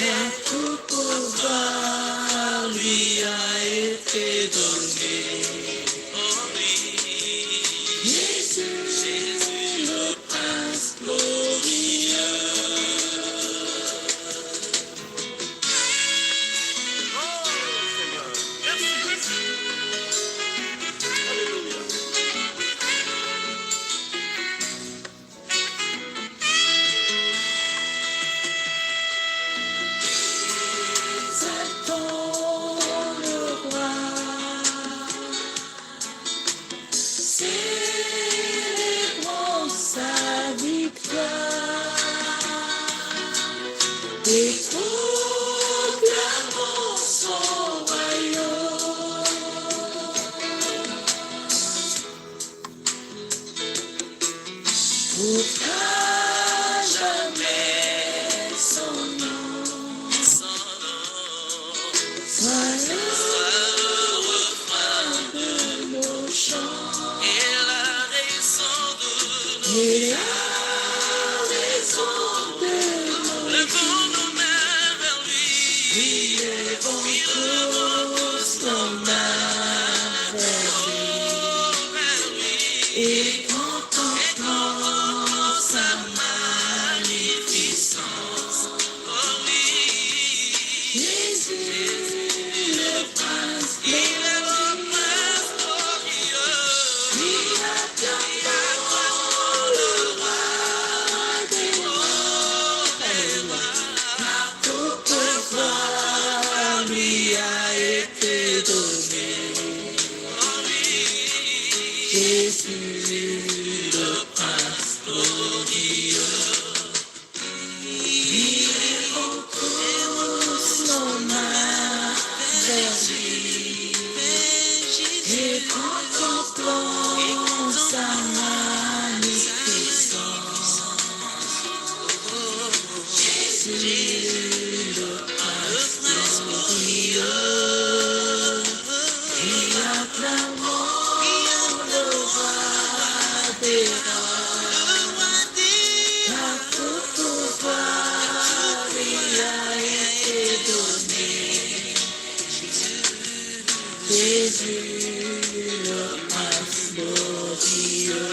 Car tout pouvoir lui a été donné. Jésus, le Prince glorieux. Oh Seigneur, merci Jésus. Alléluia. Exaltons le roi, célébrons sa victoire et proclamons son royaume. Pour qu'à jamais son nom soit le refrain de nos chants Et la raison de et la raison de nos Levons nos mains vers lui. Oui, levons tous nos mains vers lui Vers lui. Et contemplons sa magnificence. Oh oui. Jésus, le Prince Il est le glorieux, Prince glorieux. oui, acclamons le roi des rois. Alléluia. Car tout pouvoir lui a été donné. Oh oui. Jésus, le Prince glorieux. Oui, levons tous nos mains vers lui et contemplons sa magnificence. Jésus, le Prince glorieux, oui, acclamons le roi des rois. Car tout pouvoir lui a été donné. Jésus, le Prince glorieux.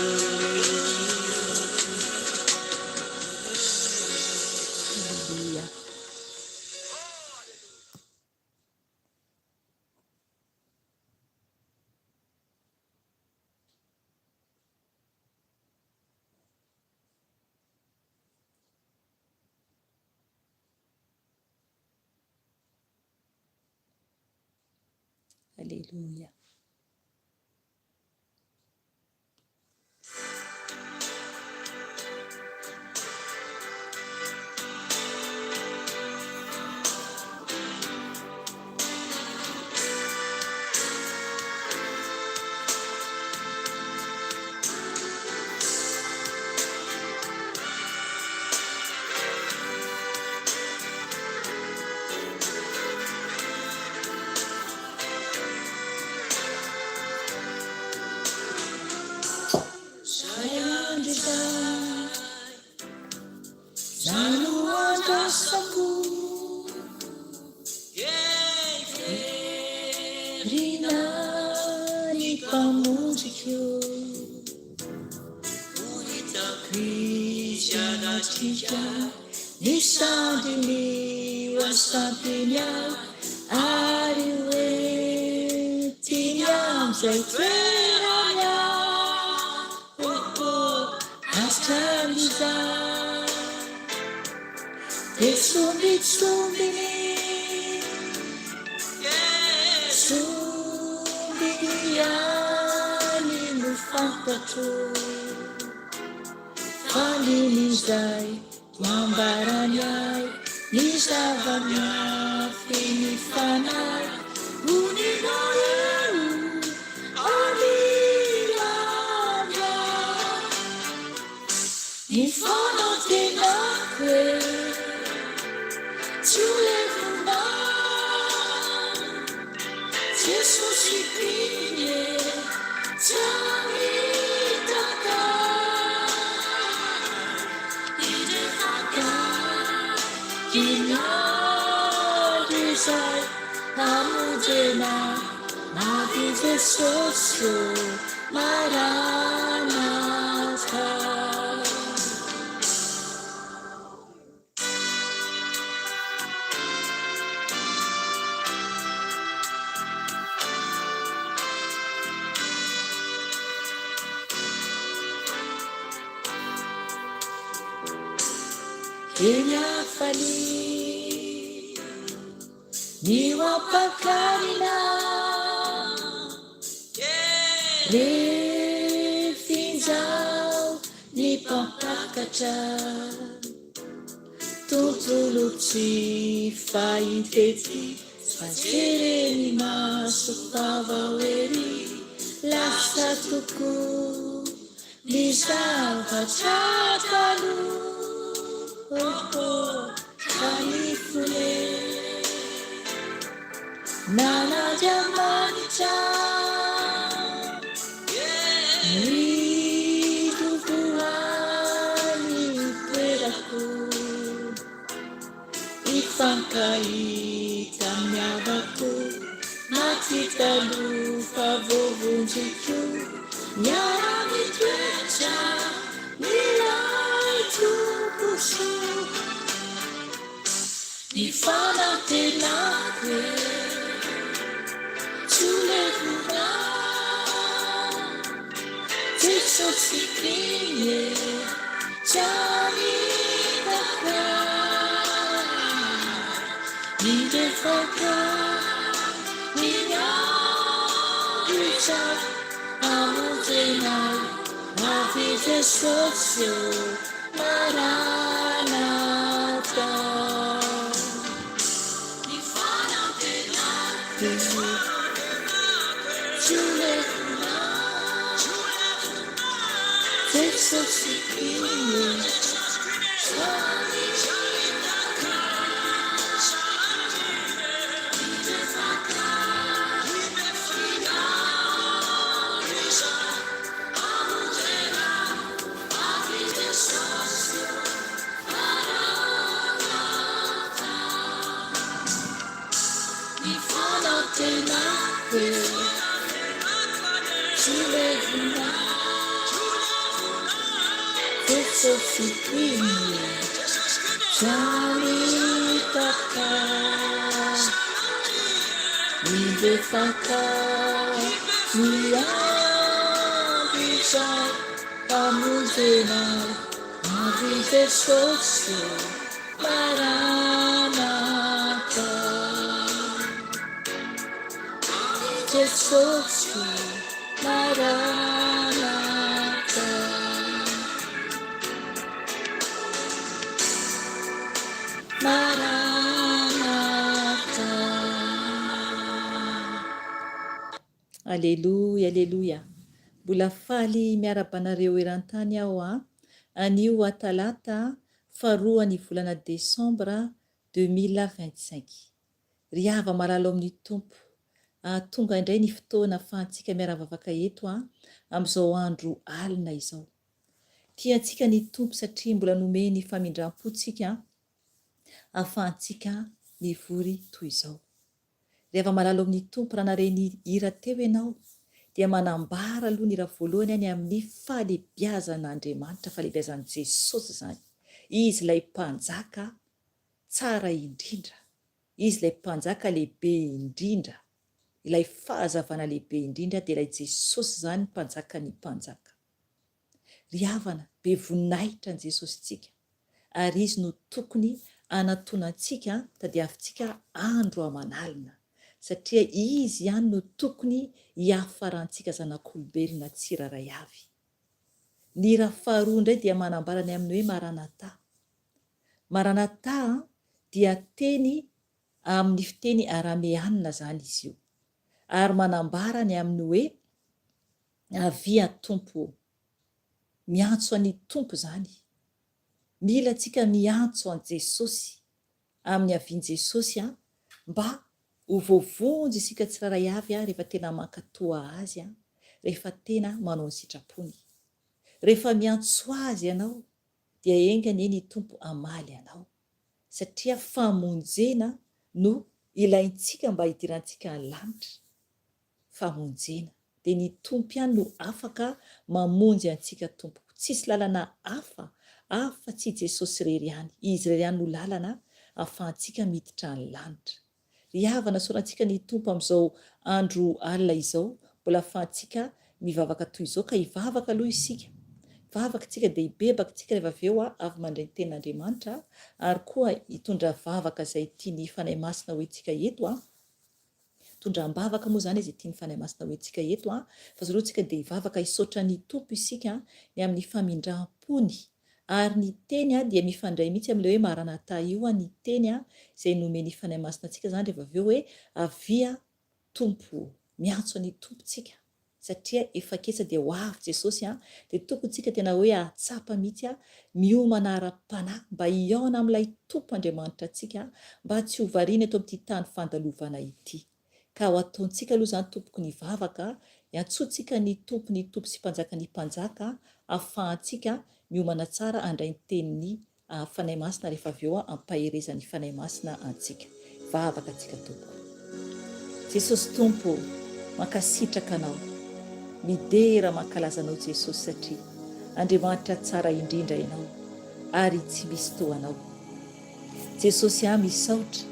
Alléluia. Alléluia. Zay zany no andrasako rina ny mpamonjiko Kristianatsika ny sandriny ho asampiny aho ary hoentiny am'izay toerany aho hatramin'izay de sombitsombiny sombiny ihany no fantatro fa nin'izay mambarany ahy ny zava-miafin'ny fanahy honina eo anilany ny fanantenako e tsy ho levona Jesosy iny e tsy amitaka idefaka Miandry izay hamonjena avy Jesosy ô Maranatha. Eny hafaliana ny ho ampakarina Refinjao ny mpampakatra Tontolo tsy fahita Fa jereny maso fa vao ery Lasa tokoa Ny zavatra taloha ka ny fone nan'Andriamanitra ny Tompo hany toerako hifankahita amin'ny havako maty taloha fa voavonjiko miara-mitoetra milay Tompo soa ny fanantenako e tsy ho levona Jesosy Kristy tsy hamitaka Ny lefaka ny andro hamonjenao avy Jesosy ô Maranatha. Ny fanantenako tsy ho levona Jesosy Mpamonjenao avy Jesosy ô Maranatha. Jesosy ô Maranatha. Maranatha. Aleloia aleloia Mbola faly miaraba anareo eran-tany aho a Anio a talata faharoa ny volana desambra 2025 Ry hava malala ao amin'ny Tompo a Tonga indray ny fotoana afahantsika miara-vavaka eto a amin'izao andro alina izao Tia antsika ny Tompo satria mbola nomeny famindram-po tsika afahantsika mivory toy izao. Ry hava-malala ao amin'ny Tompo, raha nare ny hira teo ianao, dia manambara aloha ny hira voalohany any amin'ny fahalebiazan'Andriamanitra, fahalebiazan'i Jesosy izany. Izy ilay Mpanjaka tsara indrindra, Izy ilay Mpanjaka lehibe indrindra, ilay fahazavana lehibe indrindra dia ilay Jesosy izany Mpanjakan'ny mpanjaka. Ry havana, be voninahitra ny Jesosintsika, ary Izy no tokony hanatonantsika, tadiavintsika andro aman'alina, satria Izy ihany no tokony hiafarantsika zanak'olombelona tsirairay avy. Ny hira faharoa indray dia manambara ny amin'ny hoe Maranatha. Maranatha dia teny amin'ny fiteny arameanina izany izy io, ary manambara ny amin'ny hoe Avia Tompo ô! Miantso an'i Tompo izany. Mila antsika miantso an'i Jesosy amin'ny havian'i Jesosy an, mba ho voavonjy isika tsirairay avy an, rehefa tena mankatoa Azy an, rehefa tena manao ny sitrapony. Rehefa miantso Azy ianao dia enga anie ny Tompo hamaly anao. Satria famonjena no ilaintsika mba hidirantsika any lanitra. Famonjena. Dia ny Tompo ihany no afaka mamonjy antsika tompoko. Tsisy lalana hafa afa tsy Jesosy irery ihany. Izy irery ihany no lalana ahafahantsika miditra any lanitra. Ry havana, sorantsika ny Tompo amin'izao andro alina izao, mbola ahafahantsika mivavaka toy izao, ka hivavaka aloha isika. Hivavaka isika dia hibebaka isika rehefa avy eo avy mandray ny tenin'Andriamanitra ary koa hitondra vavaka izay tian'ny Fanahy Masina ho entintsika eto. Mitondra am-bavaka moa izany izay tian'ny Fanahy Masina ho entintsika eto an! Fa izao aloha tsika dia hivavaka hisaotra ny Tompo isika ny amin'ny famindram-pony. Ary ny teny dia mifandray mihitsy amin'ilay hoe Maranatha io an, ny teny izay nomen'ny Fanahy Masina antsika izany rehefa avy eo hoe avia Tompo o! Miantso an'i Tompo tsika. Satria efa ketsa dia ho avy Jesosy an, dia tokony tsika tena hoe hahatsapa mihitsy an, miomana ara-panahy mba hihaona amin'ilay Tompo Andriamanitra antsika mba tsy ho variana eto amin'ity tany fandalovana ity. Ka ho ataontsika aloha izany tompoko ny vavaka, iantsoantsika ny Tompo ny Tompo sy Mpanjakan'ny mpanjaka ahafahantsika miomana tsara handray ny tenin'ny Fanahy Masina rehefa avy eo ampaherezan'ny Fanahy Masina antsika. Vavaka antsika Tompoko. Jesosy Tompo ô, mankasitraka Anao, midera mankalaza Anao Jesosy satria Andriamanitra tsara indrindra Ianao ary tsy misy toa Anao. Jesosy ah misaotra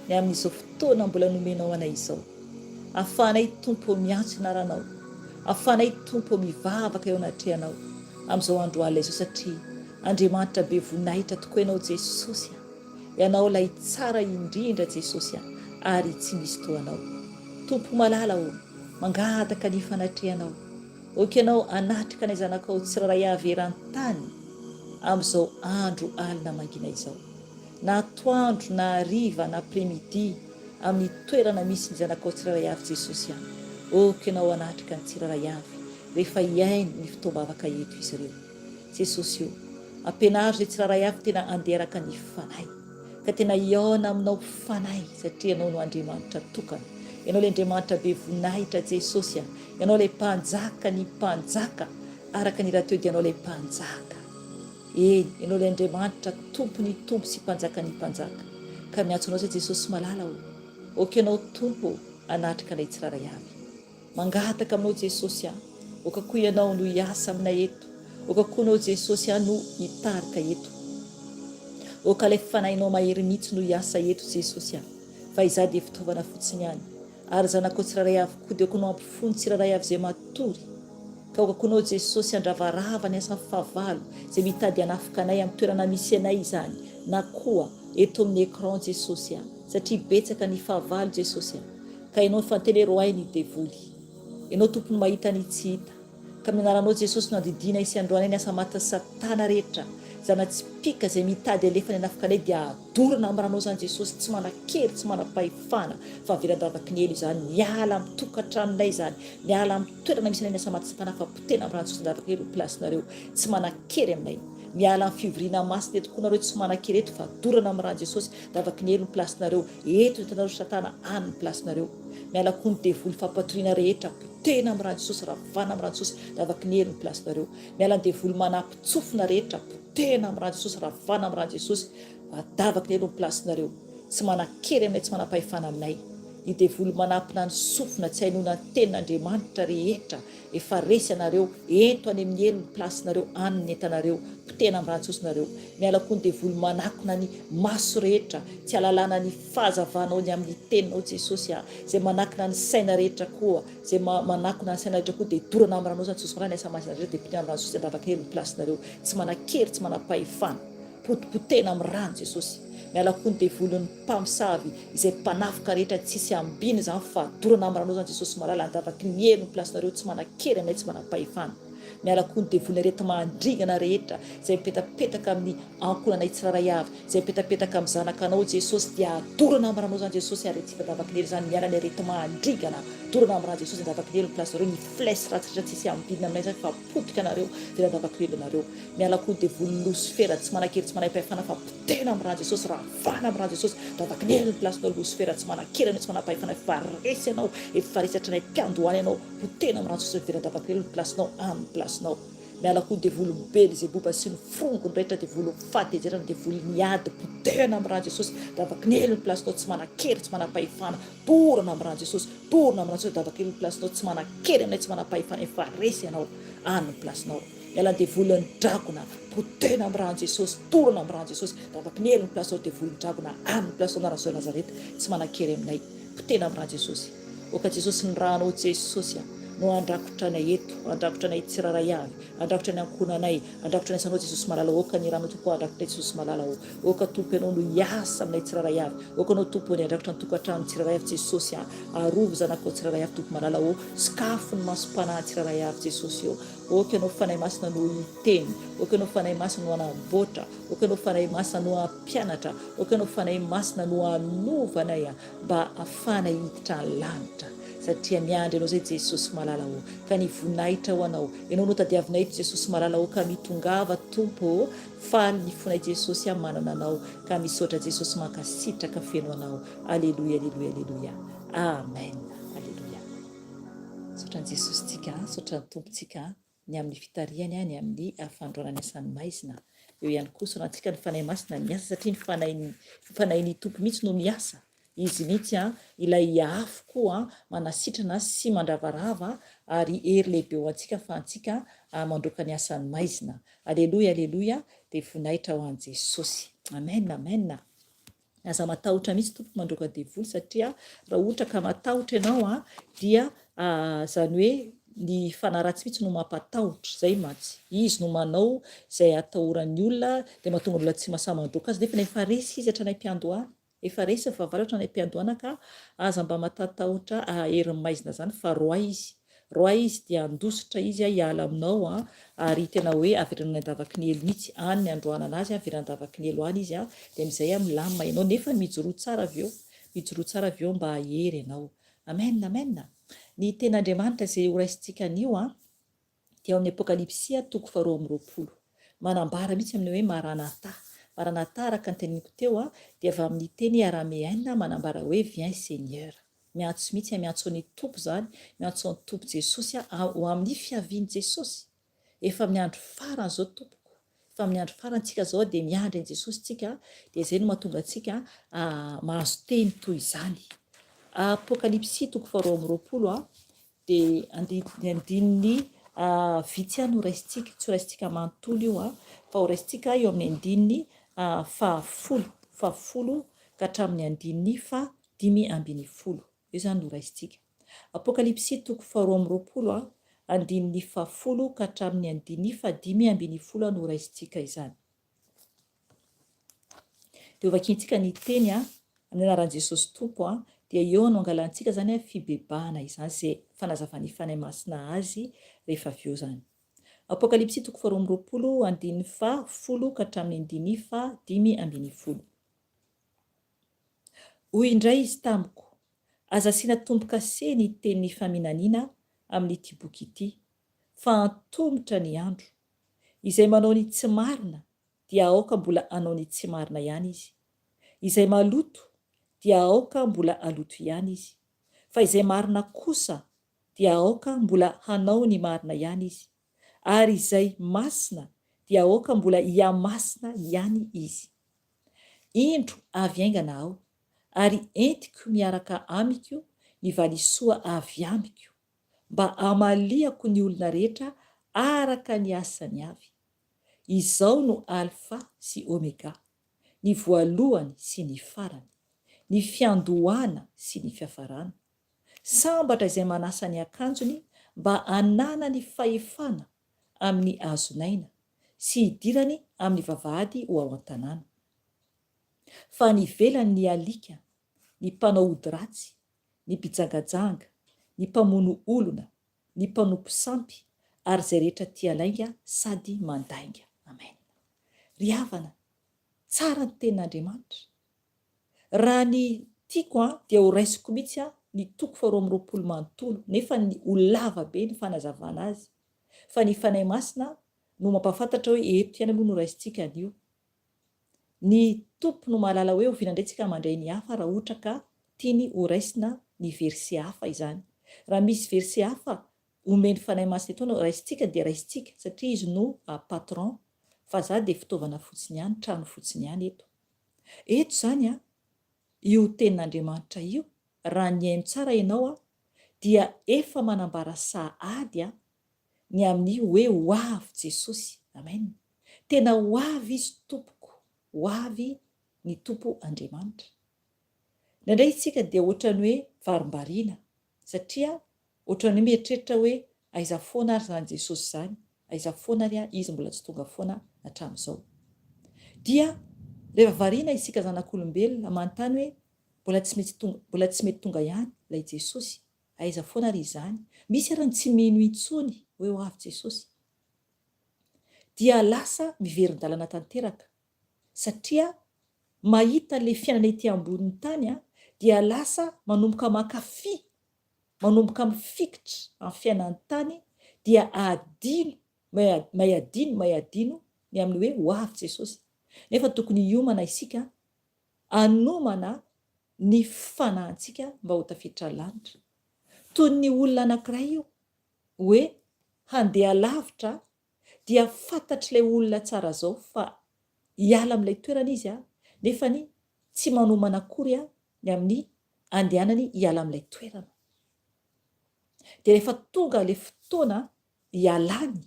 ny amin'izao fotoana mbola nomenao anay izao. Afahanay Tompo ô miantso anaranao, afahanay Tompo ô mivavaka eo anatrehanao amin'izao andro alina izao satria Andriamanitra be voninahitra tokoa ianao Jesosy a! Ianao ilay tsara indrindra Jesosy a! Ary tsy misy toa anao. Tompo malala ô! Mangataka ny fanatrehanao. Ok ianao hanatrika anay zanakao tsirairay avy eran-tany amin'izao andro alina mangina izao. Na atoandro na hariva na après midi amin'ny toerana misy ny zanakao tsirairay avy Jesosy a! Ok ianao hanatrika ny tsirairay avy rehefa hihaino ny fotoam-bavaka eto izy ireo. Jesosy o, ampianaro izay tsirairay avy tena andeha araka ny Fanahy, ka tena hihaona aminao Fanahy, satria Ianao no Andriamanitra tokana. Ianao ilay Andriamanitra be voninahitra Jesosy a, Ianao ilay Mpanjaka ny mpanjaka, araka ny rahateo dia Ianao ilay Mpanjaka. Eny, Ianao ilay Andriamanitra Tompon'ny tompo sy Mpanjakan'ny mpanjaka. Ka miantso Anao izay Jesosy malala o, ok Ianao Tompo o, hanatrika anay tsirairay avy. Mangataka aminao Jesosy a, oka koa ianao no hiasa aminay eto, oka koa anao Jesosy a no hitarika eto. Oka ilay fanahinao mahery mihitsy no hiasa eto Jesosy a, fa izaho dia fitaovana fotsiny ihany. Ary zanakao tsirairay avy koa dia oka anao hampifoha ny tsirairay avy izay matory. Ka oka koa anao Jesosy handravarava ny asan'ny fahavalo izay mitady hanafika anay amin'ny toerana misy anay izany na koa eto amin'ny écran Jesosy a, satria betsaka ny fahavalo Jesosy a. Ka ianao mifantelero ahy ny devoly. Ianao Tompo no mahita ny tsy hita. Ka amin'ny anaranao Jesosy no andidianay sy androanay ny asa matin'i satana rehetra. Zana-tsipìka izay mitady alefany hanafika anay dia adorana amin'ny ranao izany Jesosy tsy manan-kery tsy manam-pahefana fa avelan-davaky ny helo izany miala amin'ny tokantranonay izany miala amin'ny toerana misy anay ny asa matin'i satana fa potehina amin'ny ran'i Jesosy an-davaky ny helo ny place-nareo tsy manan-kery aminay miala amin'ny fivoriana masina eto koa nareo tsy manan-kery eto fa adorana amin'ny ran'i Jesosy davaky ny helo ny place-nareo Eto hitanareo satana any ny place nareo. Miala koa ny devoly fampatoriana rehetra potehina am rano jesosy ravana am rano jesosy lavaky ny hery ny place nareo. Miala ny devoly manampitsofina rehetra potehina am rano jesosy ravana am rano jesosy adavaky ny helo ny place nareo. Tsy manankery aminay tsy manampahefana aminay. Ny devoly manampina ny sofina tsy hainoana ny tenin'Andriamanitra rehetra Efa resy anareo, ento any amin'ny helo ny place nareo, any ny entanareo, potehina amin'ny rantsoso nareo. Miala koa ny devoly manakona ny maso rehetra, tsy alalana ny fahazavanao ny amin'ny teninao Jesosy a, izay manakona ny saina rehetra koa, izay manakona ny saina rehetra koa dia dorana amin'ny ranao zany Jesosy marina ny asa masina rehetra dia potehina amin'ny rano Jesosy andavaka helo ny place nareo, tsy manan-kery, tsy manam-pahefana. Potipotehina amin'ny rano Jesosy. Miala koa ny devolin'ny mpamosavy izay mpanafika rehetra tsisy ambiny izany fa dorana amin'ny ranao izany Jesosy malala andavaky ny helo ny place nareo tsy manan-kery aminay tsy manam-pahefana. Miala koa ny devolin'ny areti-mandringana rehetra izay mipetapetaka amin'ny ankohonanay tsirairay avy izay mipetapetaka amin'ny zanakanao Jesosy dia dorana amin'ny ranao izany Jesosy ary tsy andavaky ny helo izany miala ny areti-mandringana dorana amin'ny rano Jesosy andavaky ny helo ny place nareo ny flèche ratsy rehetra tsisy ambiny aminay izany fa potika nareo dia andavaky ny helo nareo. Miala koa devoly losifera tsy manan-kery tsy manam-pahefana fa potehina amin'ny rà Jesosy ravana amin'ny rà Jesosy davakin'hery ny place-nao losifera tsy manan-kery anao tsy manam-pahefana efa resy ianao efa resy hatrany am-piandohana ianao potehina amin'ny rà Jesosy miverina davakin'hery ny place-nao amin'ny place-nao. Miala koa devoly Belzeboba sy ny forongony rehetra devoly fahatezerana devoly ny ady potehina amin'ny ran'i Jesosy davaky ny helo ny place-nao tsy manan-kery tsy manam-pahefana dorana amin'ny ran'i Jesosy dorana amin'ny ran'i Jesosy davaky ny place-nao tsy manan-kery aminay tsy manam-pahefana efa resy ianao any ny place-nao miala ny devoly ny dragona potehina amin'ny ran'i Jesosy dorana amin'ny ran'i Jesosy davaky ny helo ny place-nao devoly ny dragona any ny place-nao anaran'i Jesosy Nazareta tsy manan-kery aminay potehina amin'ny ran'i Jesosy. Oka Jesosy ny ranao Jesosy a no handrakotra anay eto, handrakotra anay tsirairay avy, handrakotra ny ankohonanay, handrakotra ny asanao Jesosy malala Oka ny ranao Tompo handrakotra anay Jesosy malala o Oka Tompo Ianao no hiasa aminay tsirairay avy, Oka Anao Tompo ny handrakotra ny tokantrano tsirairay avy Jesosy a Arovy zanakao tsirairay avy Tompo malala o Sokafy ny masom-panahy tsirairay avy Jesosy o Oka Ianao Fanahy Masina no hiteny, Oka Ianao Fanahy Masina no hanamboatra, Oka Ianao Fanahy Masina no hampianatra, Oka Ianao Fanahy Masina no hanova anay a. Mba afahana hiditra ny lanitra satria miandry anao zay Jesosy malala ô ka ny voninahitra ho anao ianao no tadiavinay eto Jesosy malala ô ka mitongava Tompo ô faly ny fonay Jesosy a manana anao ka misaotra Jesosy mankasitraka feno anao Aleloia aleloia aleloia Amen aleloia Misaotra an'i Jesosy tsika misaotra ny Tompo tsika ny amin'ny fitarihany ny amin'ny fandroana ny asan'ny maizina. Eo ihany koa sorantsika ny Fanahy Masina miasa satria ny Fanahin'ny Fanahin'ny Tompo mihitsy no miasa. Izy mihitsy ilay afo koa manasitrana sy mandravarava ary hery lehibe ho antsika afahantsika mandroaka ny asan'ny maizina. Aleloia aleloia dia voninahitra ho an'i Jesosy. Amen amen. Aza matahotra mihitsy tompoko mandroaka devoly satria raha ohatra ka matahotra ianao an dia izany hoe ny fanahy ratsy mihitsy no mampatahotra, izay mantsy. Izy no manao izay atahoran'ny olona dia mahatonga ny olona tsy mahasahy mandroaka azy nefa efa resy izy hatrany am-piandohana. Efa resy ny fahavalo hatrany am-piandohana ka aza mba matatahotra herin'ny maizina izany fa roahy izy. Roahy izy dia handositra izy hiala aminao an, ary tena hoe avereno any an-davaky ny helo mihitsy, any ny androanana azy, avereno an-davaky ny helo any izy an, dia amin'izay an milamina ianao, nefa mijoroa tsara avy eo, mijoroa tsara avy eo mba hahery ianao. Amen, amen. Ny tenin'Andriamanitra izay horaisintsika anio an, dia ao amin'ny Apokalypsy toko faharoa 22. Manambara mihitsy amin'ny hoe Maranatha. Maranatha araka ny teneniko teo an, dia avy amin'ny teny arameana manambara hoe Viens Seigneur. Miantso mihitsy aho, miantso ny Tompo izany, miantso an'i Tompo Jesosy aho ho amin'ny fiavian'i Jesosy. Efa amin'ny andro farany izao tompoko, efa amin'ny andro farany tsika izao dia miandry an'i Jesosy tsika, dia izay no mahatonga antsika mahazo teny toy izany. Apokalypsy toko faharoa 22 dia andininy vitsy ihany ho raisintsika, tsy ho raisintsika manontolo io fa ho raisintsika eo amin'ny andininy fahafolo, fahafolo ka hatramin'ny andininy faha 15. Io izany no raisintsika. Apokalypsy toko faharoa 22 a, andininy fahafolo ka hatramin'ny andininy faha 15 no raisintsika izany. Dia hovakintsika ny teny a, amin'ny anaran'i Jesosy Tompo a, dia eo no angalantsika izany a fibebahana izany, izay fanazavan'ny Fanahy Masina azy rehefa avy eo izany. Apokalypsy toko faharoa 22, andininy fahafolo ka hatramin'ny andininy faha 15. Hoy indray izy tamiko, Aza asiana tombo-kase ny tenin'ny faminaniana amin'ity boky ity, fa antomotra ny andro. Izay manao ny tsy marina dia aoka mbola hanao ny tsy marina ihany izy. Izay maloto dia aoka mbola haloto ihany izy. Fa izay marina kosa dia aoka mbola hanao ny marina ihany izy. Ary izay masina dia aoka mbola hihamasina ihany izy. Indro avy haingana aho, ary entiko miaraka amiko ny valisoa avy amiko, mba hamaliako ny olona rehetra araka ny asany avy. Izao no Alfa sy Omega, ny voalohany sy ny farany, ny fiandohana sy ny fiafarana. Sambatra izay manasa ny akanjony mba hananany fahefana amin'ny hazon'aina, sy hidirany amin'ny vavahady ho ao an-tanàna. Fa any ivelany ny alika, ny mpanao ody ratsy, ny mpijangajanga, ny mpamono olona, ny mpanompo sampy, ary izay rehetra tia lainga sady mandainga. Amen. Ry havana, tsara ny tenin'Andriamanitra. Raha ny tiako an, dia ho raisiko mihitsy an ny toko faha 22 manontolo, nefa ny ho lava be ny fanazavana azy. Fa ny Fanahy Masina no mampahafantatra hoe eto ihany aloha no raisintsika an'io. Ny Tompo no mahalala hoe oviana indray tsika mandray ny hafa raha ohatra ka tiany ho raisina ny verset hafa izany. Raha misy verset hafa. Omen'ny Fanahy Masina etoana raisintsika dia raisintsika satria Izy no patron fa za dia fitaovana fotsiny ihany, trano fotsiny ihany eto. Eto izany an, io tenin'Andriamanitra io raha nihaino tsara ianao an, dia efa manambara sahady an, ny amin'ny hoe ho avy Jesosy. Amen. Tena ho avy Izy tompoko, ho avy ny Tompo Andriamanitra. Indraindray isika dia ohatran'ny hoe varimbariana satria ohatran'ny hoe mieritreritra hoe aiza foana ary izany Jesosy izany, aiza foana ary Izy mbola tsy tonga foana hatramin'izao. Dia rehefa variana isika zanak'olombelona manontany hoe mbola tsy mety tonga, mbola tsy mety tonga ihany ilay Jesosy, aiza foana ary izany? Misy ary ny tsy mino intsony hoe ho avy Jesosy. Dia lasa miverin-dalana tanteraka satria mahita ilay fiainana ety ambonin'ny tany dia lasa manomboka mankafy, manomboka mifikitra amin'ny fiainan'ny tany dia adino, may adino, may adino ny amin'ny hoe ho avy Jesosy. Nefa tokony hiomana isika hanomana ny fanahintsika mba ho tafiditra lanitra. Toy ny olona anankiray io hoe handeha lavitra dia fantatr'ilay olona tsara zao fa hiala amin'ilay toerana izy nefany tsy manomana akory ny amin'ny andehanany hiala amin'ilay toerana. Dia rehefa tonga ilay fotoana hialany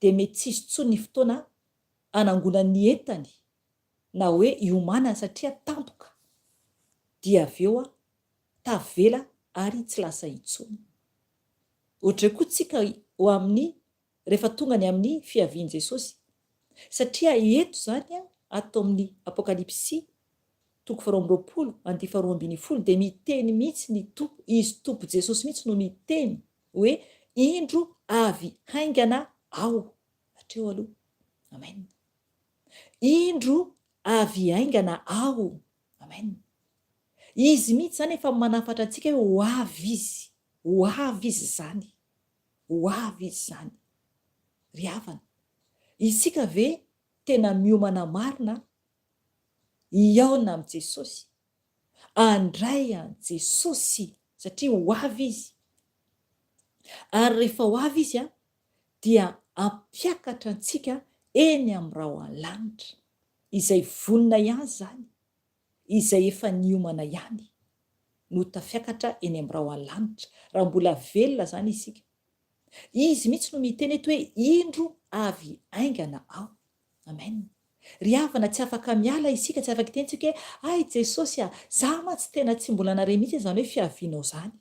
dia mety tsy hisy intsony ny fotoana hanangonany ny entany na hoe hiomanany satria tampoka dia avy eo tavela ary tsy lasa intsony. Ohatr'izay koa tsika ho amin'ny rehefa tonga ny amin'ny fiavian'i Jesosy. Satria eto izany ato amin'ny Apokalypsy toko faharoa amby roapolo andihy faharoa ambinifolo dia miteny mihitsy ny Tompo, Izy Tompo Jesosy mihitsy no miteny hoe indro avy haingana Aho. Hatreo aloha. Amen. Indro avy haingana Aho. Amen. Izy mihitsy izany efa manafatra antsika hoe ho avy Izy. Ho avy Izy izany. Ho avy Izy izany. Ry havana, isika ve tena miomana marina hihaona amin'i Jesosy? Handray an'i Jesosy satria ho avy Izy. Ary rehefa ho avy Izy dia hampiakatra antsika eny amin'ny rahona lanitra. Izay vonona ihany izany izay efa niomana ihany no tafiakatra eny amin'ny rahona lanitra, raha mbola velona izany isika. Izy mihitsy no miteny eto hoe indro avy haingana aho. Amen. Ry havana, tsy afaka miala isika, tsy afaka hiteny tsika hoe hay Jesosy a, za mantsy tena tsy mbola nare mihitsy izany hoe fiavianao izany.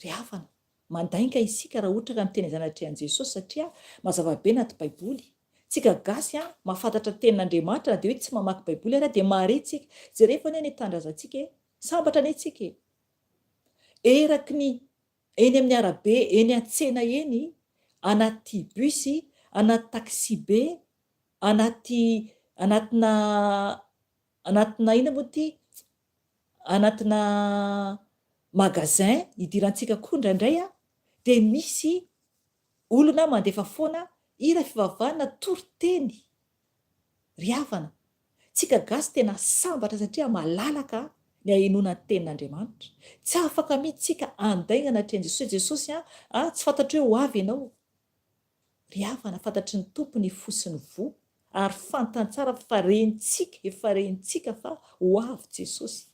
Ry havana, mandainga isika raha ohatra ka miteny izany atrehan'i Jesosy satria mazava be anaty Baiboly. Tsika gasy an, mahafantatra ny tenin'Andriamanitra na dia hoe tsy mamaky baiboly ara dia mahare tsika. Jerevo anie ny tanindrazantsika e! Sambatra anie tsika e! Eraky ny eny amin'ny arabe, eny an-tsena eny, anaty bus, anaty taxi be, anaty anatina anatina inona moa ity? Anatina magasin idirantsika koa indraindray an, dia misy Olona mandefa foana hira fivavahana toriteny ry havana. Tsika gasy tena sambatra satria malalaka ny ahenoana ny tenin'Andriamanitra. Tsy afaka mihitsy tsika andaingana atrehan'i Jesosy hoe Jesosy a, a tsy fantatro hoe ho avy ianao. Ry havana fantatry ny Tompo ny fo sy ny voa ary fantany tsara fa rentsika, efa rentsika fa ho avy Jesosy.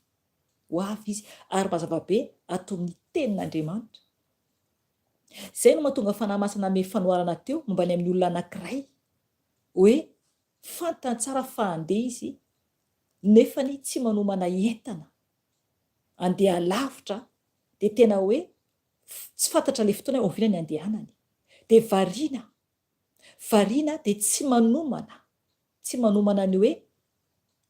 Ho avy Izy ary mazava be ato amin'ny tenin'Andriamanitra. Izay no mahatonga Fanahy Masina nanome fanoharana teo momba ny amin'ny olona anankiray hoe fantany tsara fa handeha izy nefany tsy manomana entana handeha alavitra dia tena hoe tsy fantatra ilay fotoana hoe oviana ny handehanany dia variana Variana dia tsy manomana, tsy manomana ny hoe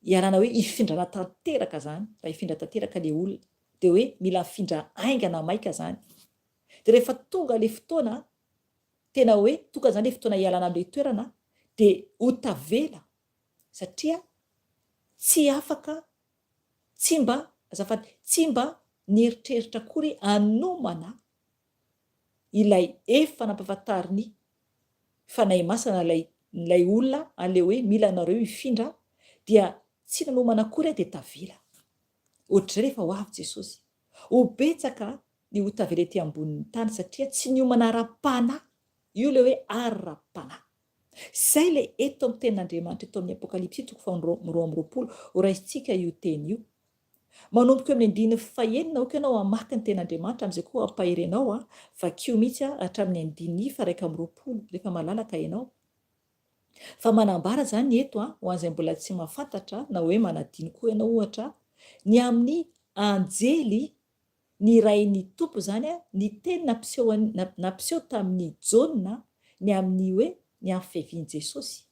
iarahana hoe hifindrana tanteraka zany, raha hifindra tanteraka le olona dia hoe mila mifindra haingana maika zany. Dia rehefa tonga le fotoana, tena hoe tonga zany le fotoana hialana amin'ilay toerana dia ho tavela satria tsy afaka, tsy mba, azafady, tsy mba nieritreritra akory hanomana ilay efa nampafantarin'ny Fanahy Masina ilay ilay olona an'ilay hoe mila anareo hifindra dia tsy nanomana akory aho dia tavela. Ohatr'izay rehefa ho avy Jesosy. Ho betsaka. Ny ho tavela ety ambonin'ny tany satria tsy niomana ara-panahy. Io ilay hoe ara-panahy. Izay ilay eto amin'ny tenin'Andriamanitra eto amin'ny Apokalypsy toko faha 22. Horaisintsika io teny io. Manomboka eo amin'ny andininy fahenina aoka ianao hamaky ny tenin'Andriamanitra amin'izay koa hampahery anao aho. Vakio mihitsy hatramin'ny andininy faha 21 rehefa malalaka ianao. Fa manambara izany eto ho an'izay mbola tsy mahafantatra na hoe manadino koa ianao ohatra ny amin'ny anjely nirahin'ny Tompo izany ny teny nampiseho nampiseho tamin'i Jaona ny amin'ny hoe ny amin'ny fiavian'i Jesosy.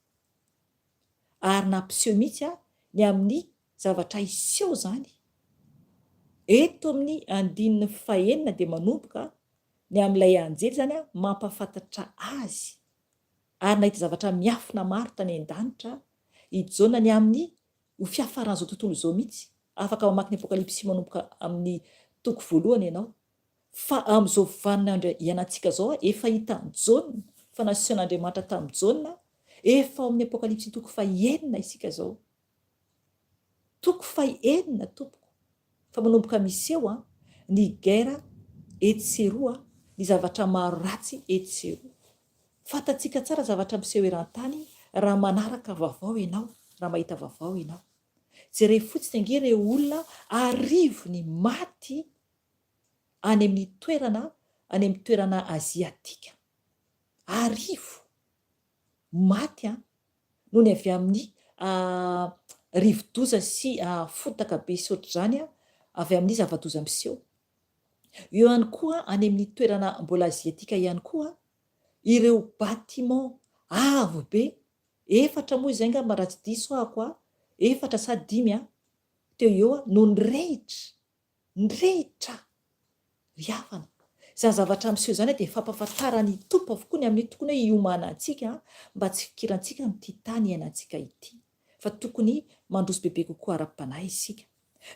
Ary nampiseho mihitsy ny amin'ny zavatra hiseho izany. Eto amin'ny andininy fahenina dia manomboka ny amin'ilay anjely izany mampahafantatra azy ary nahita zavatra miafina maro tany an-danitra i Jaona ny amin'ny ho fiafaran'izao tontolo izao mihitsy. Afaka mamaky ny Apokalypsy manomboka amin'ny toko voalohany ianao. Fa amin'izao vaninandro iainantsika izao, efa hitan'i Jaona fa nasehon'Andriamanitra tamin'i Jaona, efa ao amin'ny Apokalypsy toko fahenina isika izao. Toko fahenina tompoko. Fa manomboka miseho an, ny guerre etsy sy eroa, ny zavatra maro ratsy etsy sy eroa. Fantatsika tsara zavatra miseho eran-tany raha manaraka vaovao ianao, raha mahita vaovao ianao. Jereo fotsiny ange ireo olona arivony maty any amin'ny toerana any amin'ny toerana aziatika. Arivo maty an! Noho ny avy amin'ny rivodoza sy fotaka be sy ohatr'izany avy amin'ny zava-doza miseho. Eo ihany koa any amin'ny toerana mbola aziatika ihany koa ireo bâtiment avo be, efatra moa izay angamba raha tsy diso ahako a, efatra sa dimy a, teo eo no nirehitra, nirehitra ry havana. Izany zavatra miseho izany dia fampahafantaran'ny Tompo avokoa ny amin'ny tokony hoe hiomanantsika mba tsy hikirantsika amin'ity tany iainantsika ity fa tokony mandroso bebe kokoa ara-panahy isika.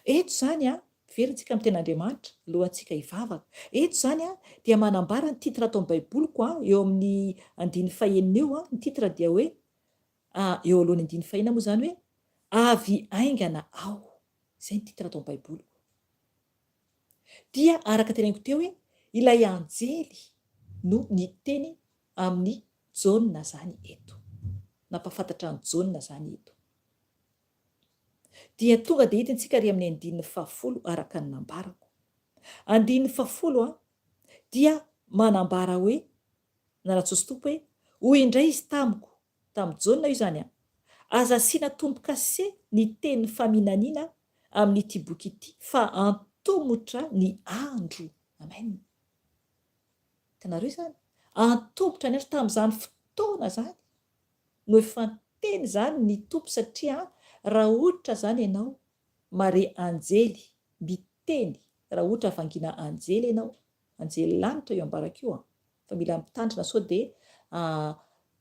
Eto izany an, verintsika amin'ny tenin'Andriamanitra, alohantsika hivavaka. Eto izany an, dia manambara ny titre ato amin'ny Baiboliko an, eo amin'ny andininy fahenina eo an, ny titre dia hoe, eo alohan'ny andininy fahenina moa izany hoe, Avy haingana aho. Izay ny titre ato amin'ny Baiboliko. Dia araka teneniko teo hoe, ilay anjely no niteny amin'i Jaona izany eto. Nampahafantatra an'i Jaona izany eto. Dia tonga dia hitintsika ary amin'ny andininy fahafolo araka ny nambarako. Andininy fahafolo an, dia manambara hoe, nanatsosy Tompo hoe, hoy indray izy tamiko, tamin'i Jaona io izany an, aza asiana tombo-kase ny teny faminaniana amin'ity boky ity fa antomotra ny andro. Amen. Hitanareo izany? Antomotra ny andro tamin'izany fotoana izany. No efa niteny izany ny Tompo satria raha ohatra izany ianao mare anjely miteny, raha ohatra vangiana anjely ianao, anjely lanitra io ambarako io an, fa mila mitandrina sao dia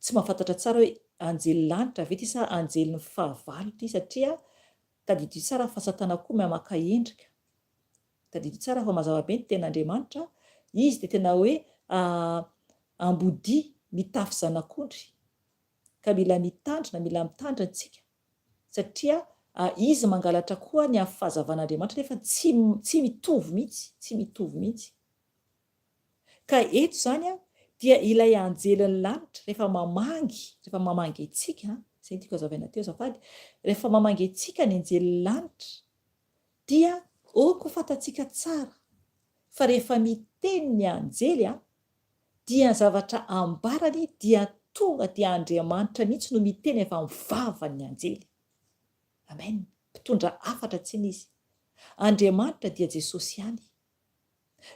tsy mahafantatra tsara hoe anjely lanitra ve ity sa anjelin'ny fahavalo ity satria tadidio tsara fa satana koa mahay maka endrika, tadidio tsara fa mazava be ny tenin'Andriamanitra, izy dia tena hoe Ambodia mitafy zanak'ondry ka mila mitandrina, mila mitandrina tsika satria izy mangalatra koa ny avy fahazavan'Andriamanitra nefa tsy tsy mitovy mihitsy, tsy mitovy mihitsy. Ka eto izany dia ilay anjelin'ny lanitra rehefa mamangy, rehefa mamangy antsika, izay no tiako hazavaina teo azafady, rehefa mamangy antsika ny anjelin'ny lanitra dia ok ho fantatsika tsara fa rehefa miteny ny anjely an, dia ny zavatra ambarany dia tonga dia Andriamanitra mihitsy no miteny avy amin'ny vavan'ny anjely. Amen. Mpitondra hafatra tsiny izy. Andriamanitra dia Jesosy ihany.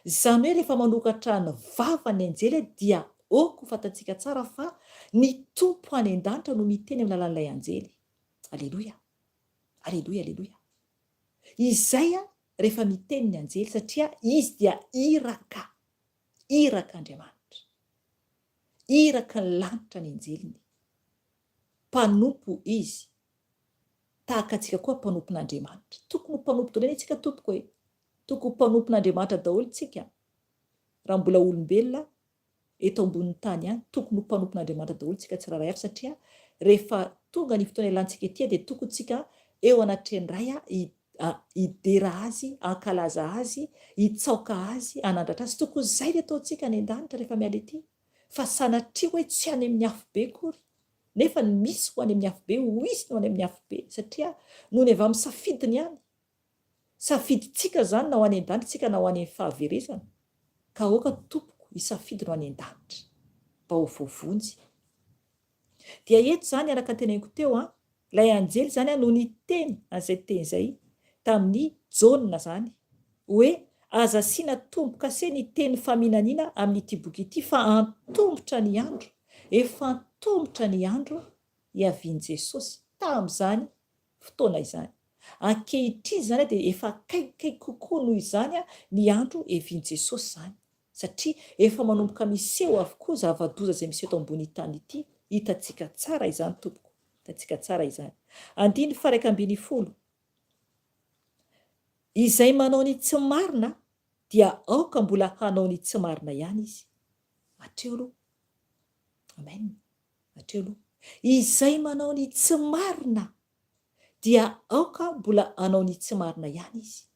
Izany hoe rehefa manokatra ny vavan'ny anjely dia ok ho fantatsika tsara fa ny Tompo any an-danitra no miteny amin'ny alalan'ilay anjely. Aleloia. Aleloia, aleloia. Izay rehefa miteny ny anjely satria izy dia iraka, irak'Andriamanitra. Iraky ny lanitra ny anjeliny. Mpanompo izy. Tahaka antsika koa mpanompon'Andriamanitra. Tokony ho mpanompo daholo anie tsika tompoko e. Tokony ho mpanompon'Andriamanitra daholo tsika. Raha mbola olombelona eto ambonin'ny tany ihany, tokony ho mpanompon'Andriamanitra daholo tsika tsirairay avy satria rehefa tonga ny fotoana ialantsika ety dia tokony tsika eo anatrehan'ny Ray. hidera Azy, hankalaza Azy, hitsaoka Azy, hanandratra Azy. Tokony izay ny ataontsika any an-danitra rehefa miala ety. Fa sanatria hoe tsy any amin'ny afobe akory. Nefa ny misy ho any amin'ny afobe, ho hisy ny ho any amin'ny afobe. Satria noho ny avy amin'ny safidiny ihany. Safidintsika izany na ho any an-danitra isika na ho any amin'ny fahaverezana. Ka aoka tompoko hisafidy ny ho any an-danitra mba ho voavonjy. Dia eto izany araka ny teneniko teo an, ilay anjely izany no niteny an'izay teny izay tamin'i Jaona izany hoe aza asiana tombo-kase ny teny faminaniana amin'ity boky ity fa antomotra ny andro, efa antomotra ny andro hiavian'i Jesosy tamin'izany fotoana izany. Ankehitriny izany dia efa akaikikaiky kokoa noho izany ny andro hiavian'i Jesosy izany. Satria efa manomboka miseho avokoa zava-doza izay miseho eto ambony tany ity, hitantsika tsara izany tompoko, hitantsika tsara izany. Andininy faha 11, Izay manao ny tsy marina dia aoka mbola hanao ny tsy marina ihany izy. Hatreo aloha. Amen. Hatreo aloha. Izay manao ny tsy marina dia aoka mbola hanao ny tsy marina ihany izy.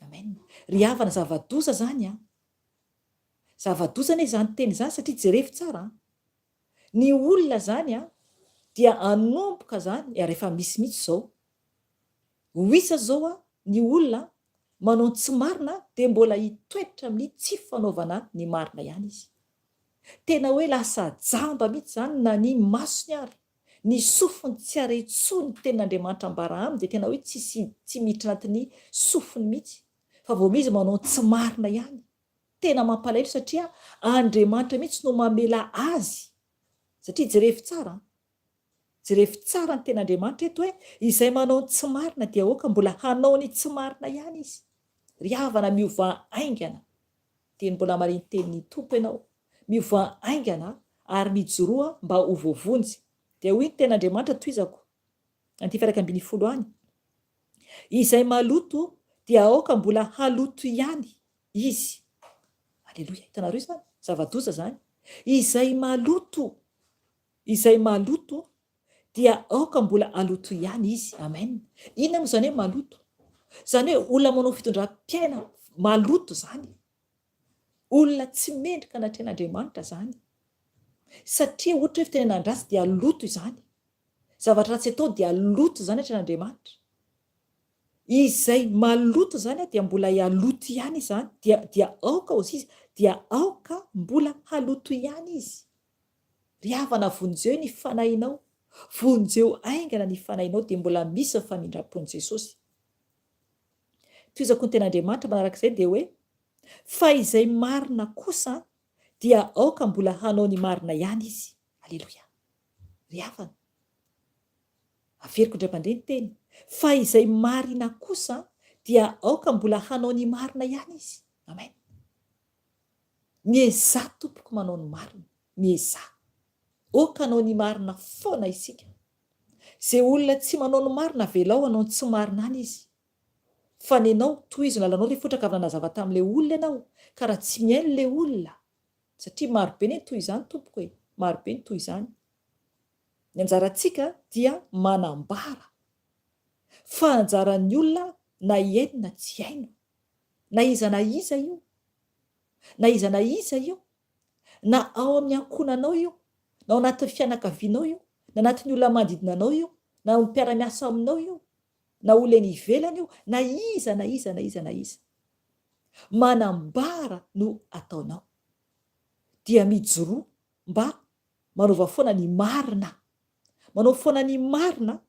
Amen. Ry havana zava-doza zany an! Zava-doza anie izany teny izany satria jerevo tsara an! Ny olona zany an dia hanomboka zany ary efa misy mihitsy izao, ho isa zao an ny olona manao ny tsy marina dia mbola hitoetra amin'ny tsy fanaovana ny marina ihany izy. Tena hoe lasa jamba mihitsy zany na ny masony ary. Ny sofiny tsy hare intsony ny tenin'Andriamanitra ambara aminy dia tena hoe tsisy tsy miditra anatin'ny sofiny mihitsy fa vao izy manao ny tsy marina ihany. Tena mampalahelo satria Andriamanitra mihitsy no mamela azy satria jerevo tsara an! Jerevo tsara ny tenin'Andriamanitra eto hoe izay manao ny tsy marina dia aoka mbola hanao ny tsy marina ihany izy. Ry havana miovà haingana dia ny mbola marin-tenin'ny Tompo ianao. Miovà haingana ary mijoroa mba ho voavonjy. Dia hoy ny tenin'Andriamanitra tohizako, andivo 11 any, Izay maloto dia aoka mbola haloto ihany izy. Aleloia, hitanareo izany? Zava-doza izany. Izay maloto, izay maloto dia aoka mbola haloto ihany izy. Amen. Inona moa izany hoe maloto? Izany hoe olona manao fitondram-piaina maloto izany. Olona tsy mendrika anatrehan'Andriamanitra izany. Satria ohatra hoe fitenenan-dratsy dia loto izany. Zavatra ratsy atao dia loto izany atrehan'Andriamanitra. Izay maloto izany dia mbola hialoto ihany izany, dia dia aoka hozy izy, dia aoka mbola haloto ihany izy. Ry havana vonjeo ny fanahinao, vonjeo haingana ny fanahinao dia mbola misy ny famindram-pon'i Jesosy. Tohizako ny tenin'Andriamanitra manarak'izay dia hoe, Fa izay marina kosa dia aoka mbola hanao ny marina ihany izy. Aleloia. Ry havana, averiko indray mandeha ny teny, fa izay marina kosa dia aoka mbola hanao ny marina ihany izy. Amen. Miezaha tompoko manao ny marina. Miezaha. Aoka hanao ny marina foana isika. Izay olona tsy manao ny marina avelao hanao ny tsy marina any izy. Fa nenao, tohizo ny lalanao rehefa ohatra ka avy nanazava tamin'ilay olona ianao, ka raha tsy mihaino ilay olona, satria maro be anie ny toy izany tompoko e, maro be ny toy izany. Ny anjarantsika dia manambara. Fa anjaran'ny olona na hihaino na tsy hihaino. Na iza na iza io. Na iza na iza io. Na ao amin'ny ankohonanao io, na ao anatin'ny fianakavianao io, na anatin'ny olona manodidina anao io, na ny mpiara-miasa aminao io, na olona eny ivelany io, na iza na iza na iza na iza. Manambara no ataonao. Dia mijoroa mba manaova foana ny marina. Manao foana ny marina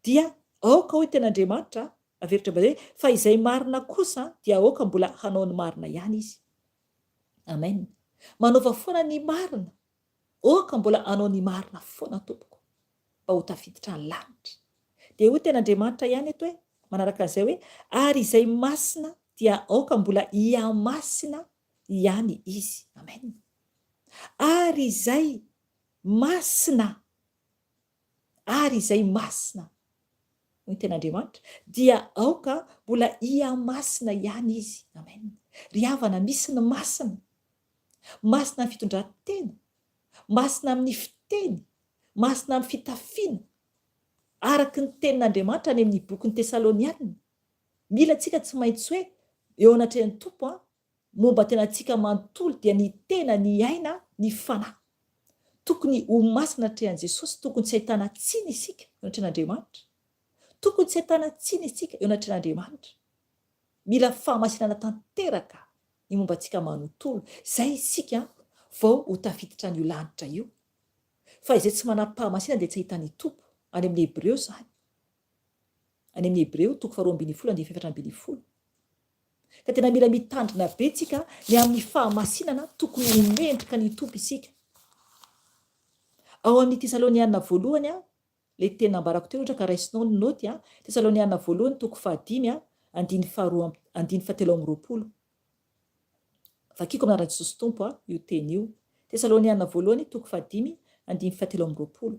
dia aoka hoy tenin'Andriamanitra, averiko indray mandeha, fa izay marina kosa dia aoka mbola hanao ny marina ihany izy. Amen. Manaova foana ny marina. Aoka mbola hanao ny marina foana tompoko mba ho tafiditra ny lanitra. Dia hoy tena Andriamanitra ihany eto hoe, manaraka an'izay hoe, ary izay masina dia aoka mbola hihamasina ihany izy. Amen. Ary izay masina, ary izay masina hoy ny tenin'Andriamanitra, dia aoka mbola hihamasina ihany izy. Amen. Ry havana, misy ny masina. Masina amin'ny fitondran-tena, masina amin'ny fiteny, masina amin'ny fitafiana. Araka ny tenin'Andriamanitra any amin'ny bokin'ny Tesalonianina, mila antsika tsy maintsy hoe eo anatrehan'ny Tompo an, momba tenantsika manontolo dia ny tena, ny aina, ny fanahy. Tokony ho masina anatrehan'i Jesosy, tokony tsy ahitana tsiny isika eo anatrehan'Andriamanitra. Tokony tsy ahitana tsiny isika eo anatrehan'Andriamanitra. Mila fahamasinana tanteraka ny momba antsika manontolo, izay isika vao ho tafiditra an'io lanitra io. Fa izay tsy manam-pahamasinana dia tsy hahita ny Tompo. Any amin'ny Hebreo izany. Any amin'ny Hebreo, toko faharoa ambinifolo andininy fahefatra ambinifolo. Ka tena mila mitandrina be tsika ny amin'ny fahamasinana, tokony ho mendrika ny Tompo isika. Ao amin'ny Tesaloniana voalohany, ilay teny nambarako teo ohatra ka raisinao ny naoty, Tesaloniana voalohany toko fahadimy, andininy faharoa andininy fahatelo amby roapolo. Vakiko amin'ny anaran'i Jesosy Tompo io teny io. Tesaloniana voalohany toko fahadimy andininy fahatelo amby roapolo.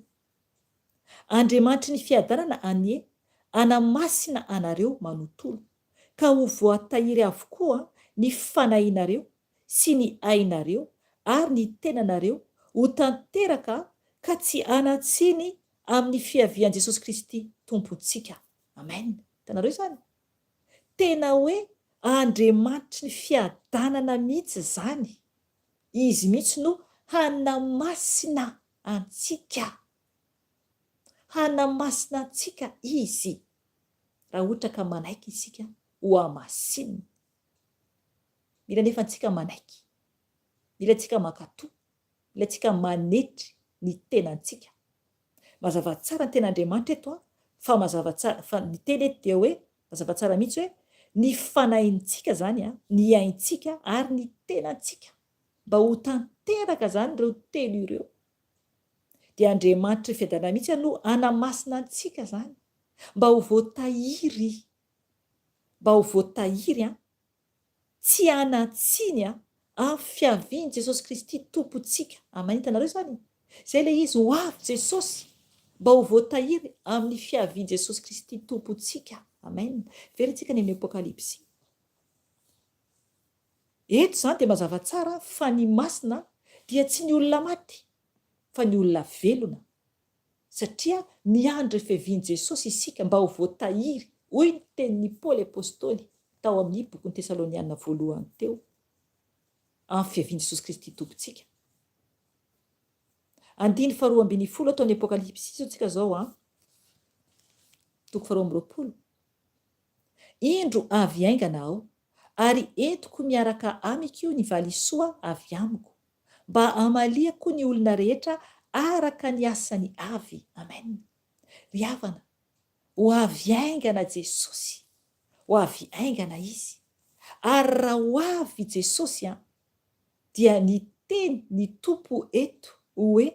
Andriamanitry ny fiadanana anie hanamasina anareo manontolo, ka ho voatahiry avokoa ny fanahinareo sy ny ainareo ary ny tenanareo ho tanteraka ka tsy hanan-tsiny amin'ny fiavian'i Jesosy Kristy Tompontsika. Amen. Hitanareo izany? Tena hoe Andriamanitry ny fiadanana mihitsy izany. Izy mihitsy no hanamasina antsika. Hanamasina antsika Izy raha ohatra ka manaiky isika hohamasinina. Mila anefa antsika manaiky. Mila antsika mankatò. Mila antsika manetry ny tenantsika. Mazava tsara ny tenin'Andriamanitra eto an, fa mazava tsara, fa ny teny eto dia hoe, mazava tsara mihitsy hoe, ny fanahintsika izany an, ny aintsika ary ny tenantsika. Mba ho tanteraka izany ireo telo ireo. Dia Andriamanitry ny fiadanana mihitsy no hanamasina antsika izany, mba ho voatahiry, mba ho voatahiry an, tsy hanan-tsiny an, amin'ny fiavian'i Jesosy Kristy Tompontsika. Amen, hitanareo izany? Izay ilay izy, ho avy Jesosy, mba ho voatahiry amin'ny fiavian'i Jesosy Kristy Tompontsika. Amen. Verintsika ny amin'ny Apokalypsy. Eto izany dia mazava tsara fa ny masina dia tsy ny olona maty fa ny olona velona satria miandry ny fiavian'i Jesosy isika mba ho voatahiry hoy ny tenin'i Paoly Apostoly tao amin'ny bokin'ny Tesaloniana voalohany teo amin'ny fiavian'i Jesosy Kristy Tompontsika. Andiny faharoa ambinifolo ato amin'ny Apokalypsy izao tsika izao an. Toko faharoa amby roapolo. Indro avy haingana aho, ary entiko miaraka amiko ny valisoa avy amiko, mba hamaliako ny olona rehetra araka ny asany avy. Amen. Ry havana, ho avy haingana Jesosy. Ho avy haingana Izy. Ary raha ho avy Jesosy an, dia niteny ny Tompo eto hoe,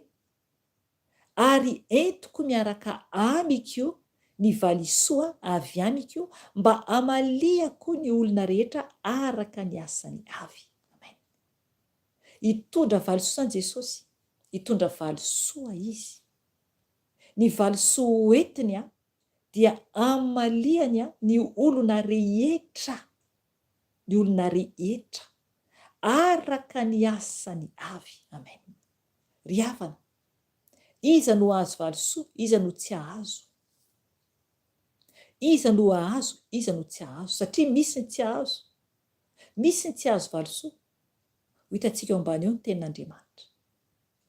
Ary entiko miaraka amiko ny valisoa avy amiko mba hamaliako ny olona rehetra araka ny asany avy. Amen. Hitondra valisoa izany Jesosy. Hitondra valisoa Izy. Ny valisoa ho entiny dia hamaliany ny olona rehetra, ny olona rehetra araka ny asany avy. Amen. Ry havana, iza no hahazo valisoa, iza no tsy hahazo? Iza no hahazo, iza no tsy hahazo? Satria misy ny tsy hahazo. Misy ny tsy hahazo valisoa. Ho hitantsika eo ambany eo ny tenin'Andriamanitra.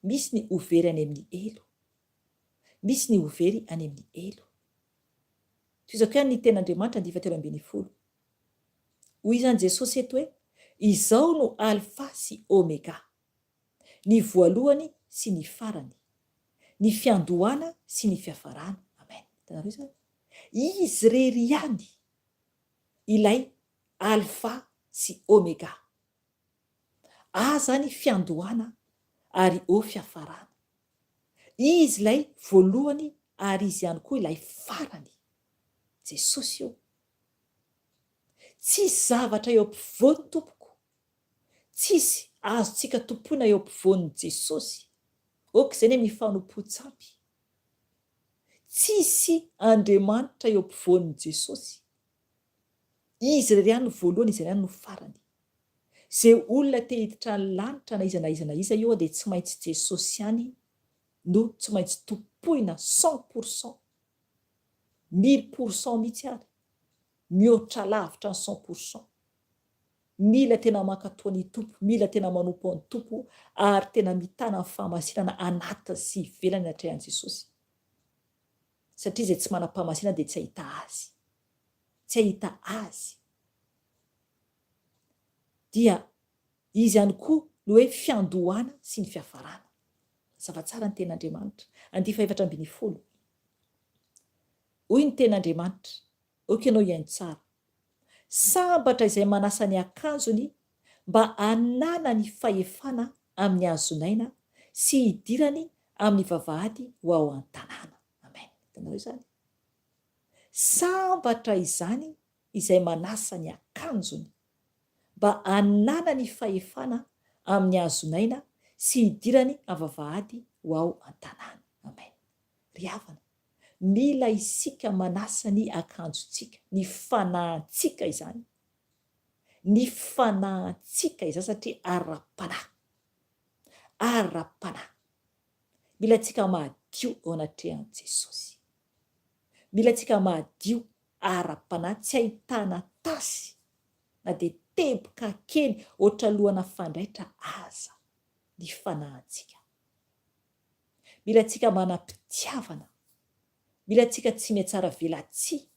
Misy ny ho very any amin'ny helo. Misy ny ho very any amin'ny helo. Tohizako ihany ny tenin'Andriamanitra andiany fahatelo ambinifolo. Hoy izany Jesosy eto hoe, Izao no Alfa sy Omega. Ny voalohany sy ny farany. Ny fiandohana sy ny fiafarana. Amen. Hitanareo izany? Izy irery ihany ilay Alpha sy Omega. A izany fiandohana ary O fiafarana. Izy ilay voalohany ary Izy ihany koa ilay farany. Jesosy io. Tsisy zavatra eo ampovoany tompoko. Tsisy azontsika tompoina eo ampovoan'i Jesosy. Ok izay ny amin'ny fanompoan-tsampy. Tsisy Andriamanitra eo ampovoan'i Jesosy. Izy irery ihany no voalohany, Izy irery ihany no farany. Izay olona te hiditra ny lanitra na iza na iza na iza io dia tsy maintsy Jesosy ihany no tsy maintsy tompoina 100 pour cent. 1000% mihitsy ary. Mihoatra lavitra ny 100%. Mila tena mankatoa ny Tompo, mila tena manompo an'ny Tompo ary tena mitana ny fahamasinana anatiny sy ivelany anatrehan'i Jesosy. Satria izay tsy manam-pahamasinana dia tsy hahita Azy. Tsy hahita Azy. Dia Izy ihany koa no hoe fiandohana sy ny fiafarana. Mazava tsara ny tenin'Andriamanitra. Andihy fahefatra 14. Hoy ny tenin'Andriamanitra, Aoka ianao hihaino tsara. Sambatra izay manasa ny akanjony mba hananany fahefana amin'ny hazon'aina sy hidirany amin'ny vavahady ho ao an-tanàna. Amen. Hitanareo izany? Sambatra izany izay manasa ny akanjony mba hananany fahefana amin'ny hazon'aina sy hidirany amin'ny vavahady ho ao an-tanàna. Amen. Ry havana, Mila isika manasa ny akanjontsika, ny fanahintsika izany. Ny fanahintsika izany satria ara-panahy. Ara-panahy. Mila antsika madio eo anatrehan'i Jesosy. Mila antsika madio ara-panahy tsy ahitana tasy na dia teboka kely ohatra lohana fandraitra aza ny fanahintsika. Mila antsika manam-pitiavana. Mila antsika tsy mihatsara velatsihy.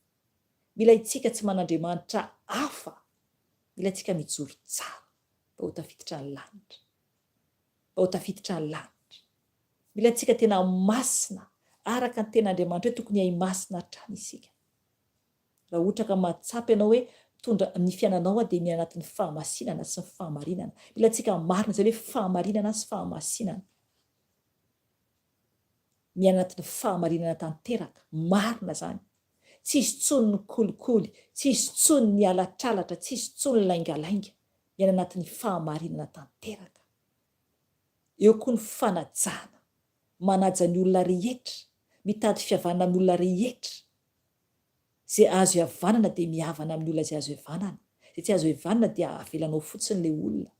Mila itsika tsy man'Andriamanitra hafa. Mila antsika mijoro tsara mba ho tafiditra ny lanitra. Mba ho tafiditra ny lanitra. Mila antsika tena masina araka ny tenin'Andriamanitra hoe tokony hihay masina hatrany isika. Raha ohatra ka mahatsapa ianao hoe mitondra ny fiainanao dia miaina anatin'ny fahamasinana sy ny fahamarinana. Mila antsika marina izay hoe fahamarinana sy fahamasinana. Miaina anatin'ny fahamarinana tanteraka, marina izany. Tsy hisy intsony ny kolikoly, tsy hisy intsony ny halatralatra, tsy hisy intsony ny laingalainga. Miaina anatin'ny fahamarinana tanteraka. Eo koa ny fanajana, manaja ny olona rehetra, mitady fihavanana amin'ny olona rehetra. Izay azo ihavanana dia mihavana amin'ny olona izay azo ihavanana. Izay tsy azo ihavanana dia avelanao fotsiny ilay olona.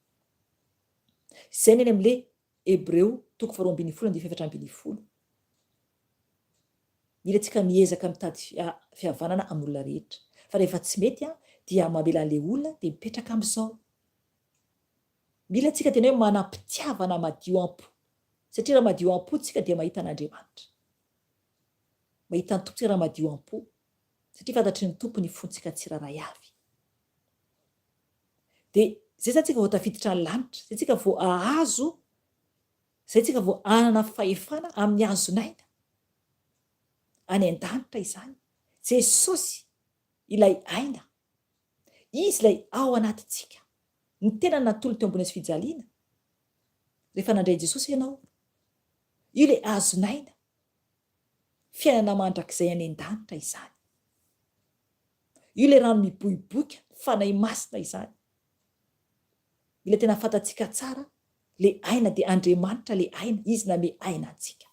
Izay ny any amin'ilay Hebreo toko faharoa ambin'ny folo andiany faha-14. Mila antsika miezaka mitady fihavanana amin'ny olona rehetra. Fa rehefa tsy mety dia mamela an'ilay olona dia mipetraka amin'izao. Mila antsika tena hoe manam-pitiavana madio am-po. Satria raha madio am-po tsika dia mahita an'Andriamanitra. Mahita ny Tompo tsika raha madio am-po. Satria fantatry ny Tompo ny fontsika tsirairay avy. Dia izay izany tsika vao tafiditra ny lanitra, izay tsika vao hahazo, izay tsika vao hanana fahefana amin'ny hazon'aina. Any an-danitra izany. Jesosy ilay aina. Izy ilay ao anatintsika. Ny tenany natolony teo ambony hazofijaliana. Rehefa nandray an'i Jesosy ianao, io ilay hazon'aina. Fiainana mandrakizay any an-danitra izany. Io ilay rano miboiboika, Fanahy Masina izany. Ilay tena fantatsika tsara, ilay aina dia Andriamanitra ilay aina, Izy nanome aina antsika.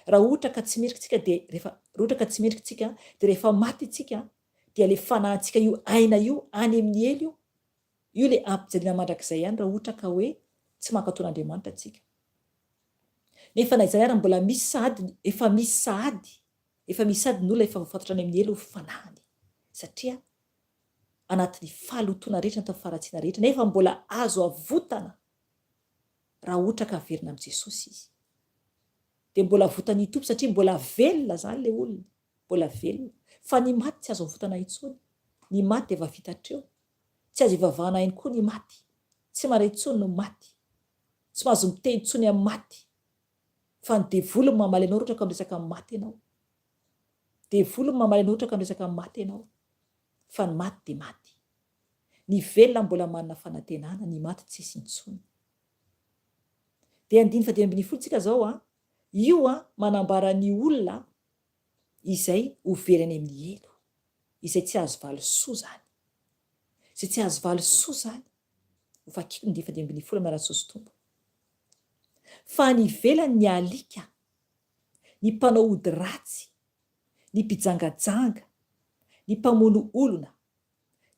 Raha ohatra ka tsy mendrika tsika dia rehefa raha ohatra ka tsy mendrika tsika dia rehefa maty tsika dia ilay fanahintsika io aina io any amin'ny helo io, io ilay ampijaliana mandrakizay ihany raha ohatra ka hoe tsy mankatò an'Andriamanitra tsika. Nefa na izany ary mbola misy sahady, efa misy sahady Efa misy sady ny olona efa voafatotra any amin'ny helo ho fanahiny satria anatin'ny fahalotoana rehetra anatin'ny faharatsiana rehetra nefa mbola azo avotana raha ohatra ka averina amin'i Jesosy izy. Dia mbola avotan'ny Tompo satria mbola velona izany ilay olona, mbola velona. Fa ny maty tsy azo avotana intsony. Ny maty dia efa vita hatreo. Tsy azo ivavahana ihany koa ny maty. Tsy mahare intsony ny maty. Tsy mahazo miteny intsony amin'ny maty. Fa ny devoly no mamaly anao raha ohatra ka miresaka amin'ny maty ianao. Devoly no mamaly anao raha ohatra ka miresaka amin'ny maty ianao. Fa ny maty dia maty. Ny velona mbola manana fanantenana, ny maty tsisy intsony. Dia andininy faha-15 tsika zao an, io an manambara ny olona izay ho very any amin'ny helo, izay tsy hahazo valisoa zany. Izay tsy hahazo valisoa zany. Ho vakiko ny andininy faha-15 amin'ny anaran'i Jesosy Tompo. Fa any ivelany ny alika, ny mpanao ody ratsy, ny mpijangajanga, ny mpamono olona,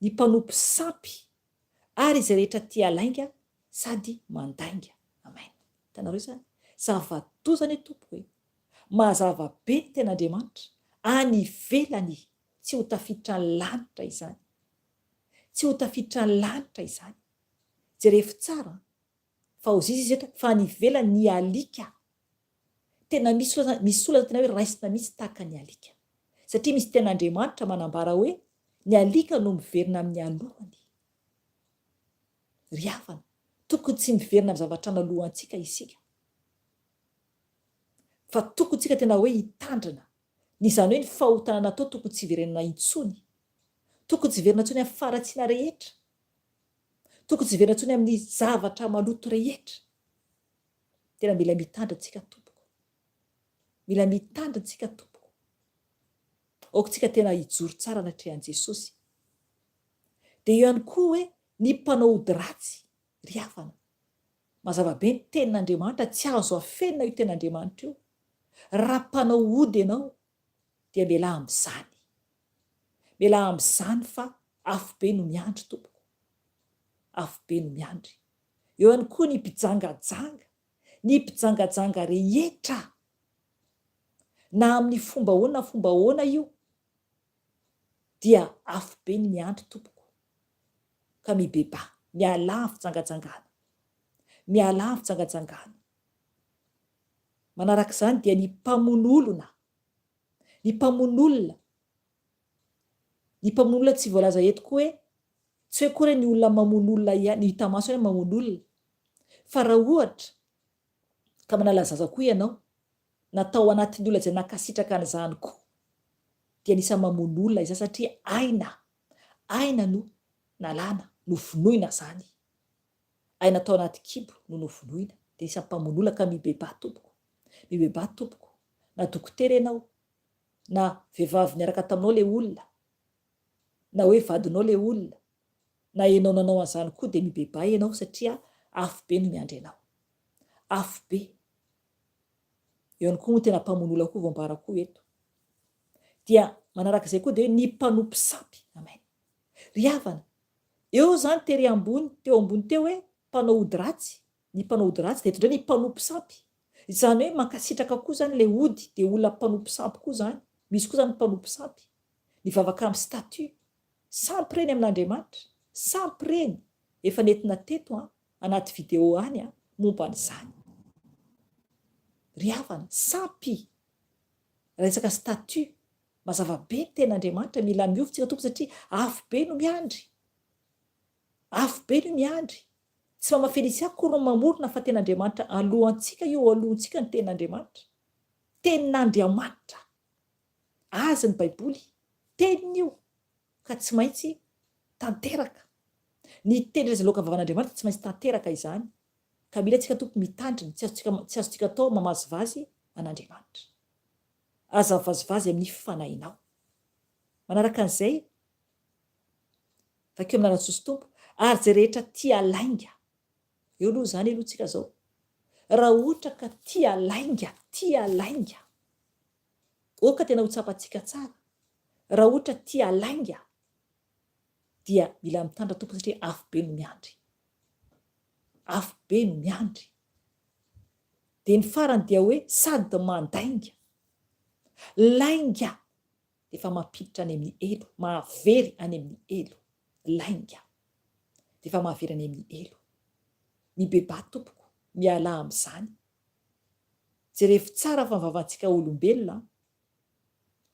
ny mpanompo sampy, ary izay rehetra tia lainga sady mandainga. Amen. Hitanareo izany? Zava-doza anie tompoko e! Mazava be ny tenin'Andriamanitra. Any ivelany tsy ho tafiditra ny lanitra izany. Tsy ho tafiditra ny lanitra izany. Jerevo tsara an! Fa hozizy izy eto fa any ivelany ny alika. Tena misy olona misy olona tena hoe raisina mihitsy tahaka ny alika. Satria misy tenin'Andriamanitra manambara hoe ny alika no miverina amin'ny alohany. Ry havana, tokony tsy miverina amin'ny zavatra nalohantsika isika. Fa tokony tsika tena hoe hitandrina. Ny izany hoe ny fahotana natao tokony tsy hiverenana intsony. Tokony tsy hiverina intsony amin'ny faharatsiana rehetra. Tokony tsy hiverina intsony amin'ny zavatra maloto rehetra. Tena mila mitandrina tsika tompoko. Mila mitandrina tsika tompoko. Aoka tsika tena hijoro tsara anatrehan'i Jesosy. Dia eo ihany koa hoe ny mpanao ody ratsy, ry havana. Mazava be ny tenin'Andriamanitra, tsy azo afenina io tenin'Andriamanitra io. Raha mpanao ody ianao dia mialà amin'izany. Mialà amin'izany fa afobe no miandry tompoko. Afobe no miandry. Eo ihany koa ny mpijangajanga, ny mpijangajanga rehetra, na amin'ny fomba ahoana na fomba ahoana io, dia afobe ny miandry tompoko. Ka mibebaha, mialà amin'ny fijangajangana. Mialà amin'ny fijangajangana. Manaraka izany dia ny mpamono olona. Ny mpamono olona. Ny mpamono olona tsy voalaza eto koa hoe, tsy hoe akory hoe ny olona mamono olona ihany, ny hita maso ihany mamono olona. Fa raha ohatra ka manala zaza koa ianao, na tao anatin'ny olona izay nankasitraka an'izany koa, dia anisan'ny mamono olona izany satria aina, aina no nalana, novonoina izany. Aina tao anaty kibo no novonoina, dia isan'ny mpamono olona ka mibebaha tompoko, mibebaha tompoko, na dokotera ianao, na vehivavy niaraka taminao ilay olona, na hoe vadinao ilay olona, na ianao nanao an'izany koa dia mibebaha ianao satria afobe no miandry anao. Afobe. Eo ihany koa moa tena mpamono olona koa voambara koa eto. Dia manaraka izay koa dia hoe ny mpanompo sampy. Amen. Ry havana, eo izany tery ambony, teo ambony teo hoe mpanao ody ratsy, ny mpanao ody ratsy, dia eto indray ny mpanompo sampy. Izany hoe mankasitraka koa izany ilay ody, dia olona mpanompo sampy koa izany. Misy koa izany mpanompo sampy. Mivavaka amin'ny statue. Sampy ireny amin'Andriamanitra. Sampy ireny. Efa nentina teto an, anaty vidéo any an, momba an'izany. Ry havana, sampy. Resaka statue. Mazava be ny tenin'Andriamanitra, mila miova tsika Tompo satria afo be no miandry. Afo be no miandry. Tsy Mama Felicia akory no mamorona fa tena Andriamanitra alohantsika io, alohantsika ny tenin'Andriamanitra. Tenin'Andriamanitra. Azy ny Baiboly. Teniny io. Ka tsy maintsy tanteraka. Ny teny rehetra izay loaka vavan'Andriamanitra tsy maintsy tanteraka izany. Ka mila tsika Tompo mitandrina, tsy azontsika tsy azontsika atao mamazivazy an'Andriamanitra. Aza mivazivazy amin'ny fanahinao. Manaraka an'izay, vakio amin'ny anaran'i Jesosy Tompo, ary izay rehetra tia lainga. Eo aloha izany aloha tsika izao. Raha ohatra ka tia lainga, tia lainga. Oka tena ho tsapantsika tsara. Raha ohatra tia lainga, dia mila mitandra Tompo satria afobe no miandry. Afobe no miandry. Dia ny farany dia hoe sady mandainga. Lainga dia efa mampiditra any amin'ny helo, mahavery any amin'ny helo. Lainga dia efa mahavery any amin'ny helo. Mibebaha tompoko, mialà amin'izany. Jerevo tsara fa ny vavantsika olombelona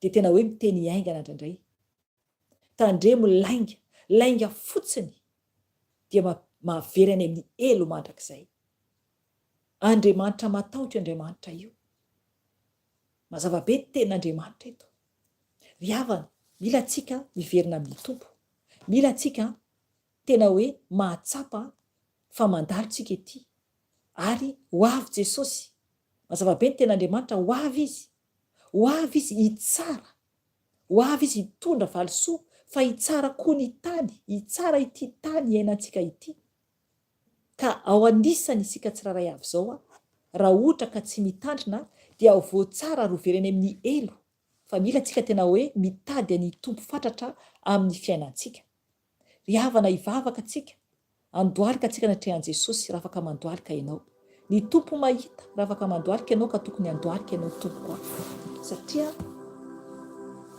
dia tena hoe miteny haingana indraindray. Tandremo lainga, lainga fotsiny dia mahavery any amin'ny helo mandrakizay. Andriamanitra matahotra io Andriamanitra io. Mazava be ny tenin'Andriamanitra eto. Ry havana, mila antsika miverina amin'ny Tompo. Mila antsika tena hoe mahatsapa fa mandalo tsika ety. Ary ho avy Jesosy. Mazava be ny tenin'Andriamanitra, ho avy Izy. Ho avy Izy hitsara. Ho avy Izy hitondra valisoa fa hitsara koa ny tany, hitsara ity tany iainantsika ity. Ka ao anisany isika tsirairay avy izao a, raha ohatra ka tsy mitandrina dia ho voatsara ary ho very any amin'ny helo, fa mila tsika tena hoe mitady an'i Tompo fatratra amin'ny fiainantsika. Ry havana hivavaka tsika, andohalika tsika anatrehan'i Jesosy raha afaka mandohalika ianao. Ny Tompo mahita raha afaka mandohalika ianao ka tokony handohalika ianao tompoko a. Satria.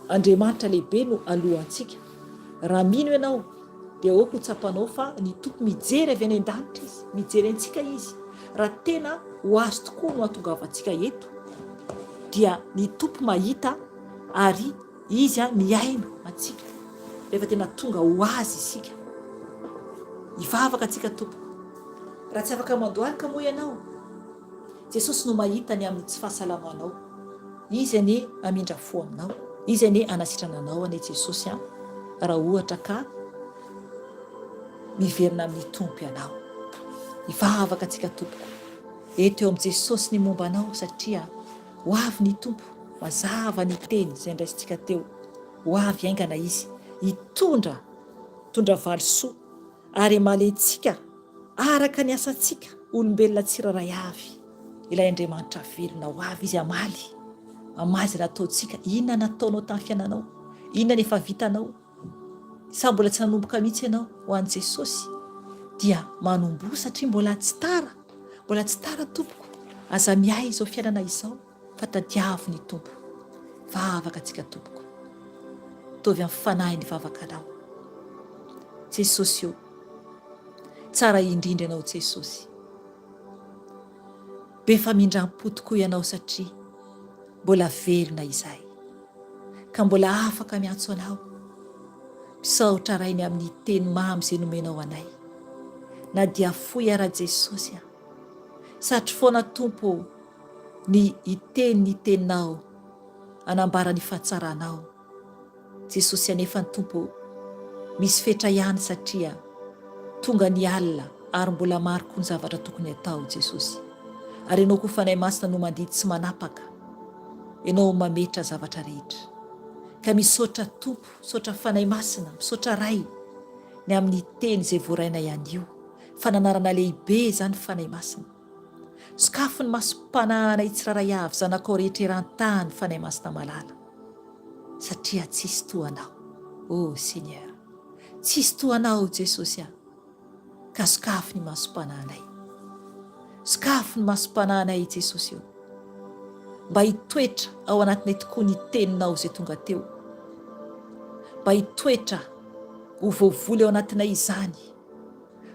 Andriamanitra lehibe no alohantsika. Raha mino ianao dia aoka ho tsapanao fa ny Tompo mijery avy any an-danitra Izy, mijery antsika Izy. Raha tena ho Azy tokoa no hahatongavantsika eto dia ny Tompo mahita ary Izy mihaino antsika rehefa tena tonga ho Azy isika. Hivavaka antsika tompoko. Raha tsy afaka mandohalika moa ianao, Jesosy no mahita ny amin'ny tsy fahasalamanao. Izy anie hamindra fo aminao. Izy anie hanasitrana anao anie Jesosy an, raha ohatra ka miverina amin'ny Tompo ianao. Hivavaka antsika tompoko. Eto eo amin'i Jesosy ny momba anao satria ho avy ny Tompo, mazava ny teny izay ndraisintsika teo. Ho avy haingana Izy hitondra, hitondra valisoa ary hamaly antsika Araka ny asantsika olombelona tsirairay avy, ilay Andriamanitra velona ho avy Izy hamaly, hamaly izay nataontsika. Inona nataonao tamin'ny fiainanao? Inona ny efa vitanao? Sa mbola tsy nanomboka mihitsy ianao ho an'i Jesosy? Dia manomboha satria mbola tsy tara, mbola tsy tara tompoko. Aza miahy izao fiainana izao fa tadiavo ny Tompo. Vavaka antsika tompoko. Ataovy amin'ny fanahy ny vavakanao. Jesosy ô. Tsara indrindra ianao Jesosy. Be famindram-po tokoa ianao satria mbola velona izahay ka mbola afaka miantso anao. Misaotra Ray ny amin'ny teny mamy izay nomenao anay. Na dia fohy ara Jesosy a. Satry foana Tompo ô ny hiteny ny teninao hanambara ny fahatsaranao. Jesosy anefa ny Tompo ô, misy fetra ihany satria tonga ny alina ary mbola maro koa ny zavatra tokony atao Jesosy. Ary Ianao koa Fanahy Masina no mandidy sy manapaka, Ianao mametra zavatra rehetra. Ka misaotra Tompo, misaotra Fanahy Masina, misaotra Ray ny amin'ny teny izay voarainay anio. Fananarana lehibe izany Fanahy Masina. Sokafy ny masom-panahinay tsirairay avy zanakao rehetra eran-tany Fanahy Masina malala. Satria tsisy toa anao oh Seigneur Tsisy toa anao Jesosy a Ka sokafy ny masom-panahinay Sokafy ny masom-panahinay Jesosy o Mba hitoetra ao anatinay tokoa ny teninao izay tonga teo Mba hitoetra ho voavoly ao anatinay izany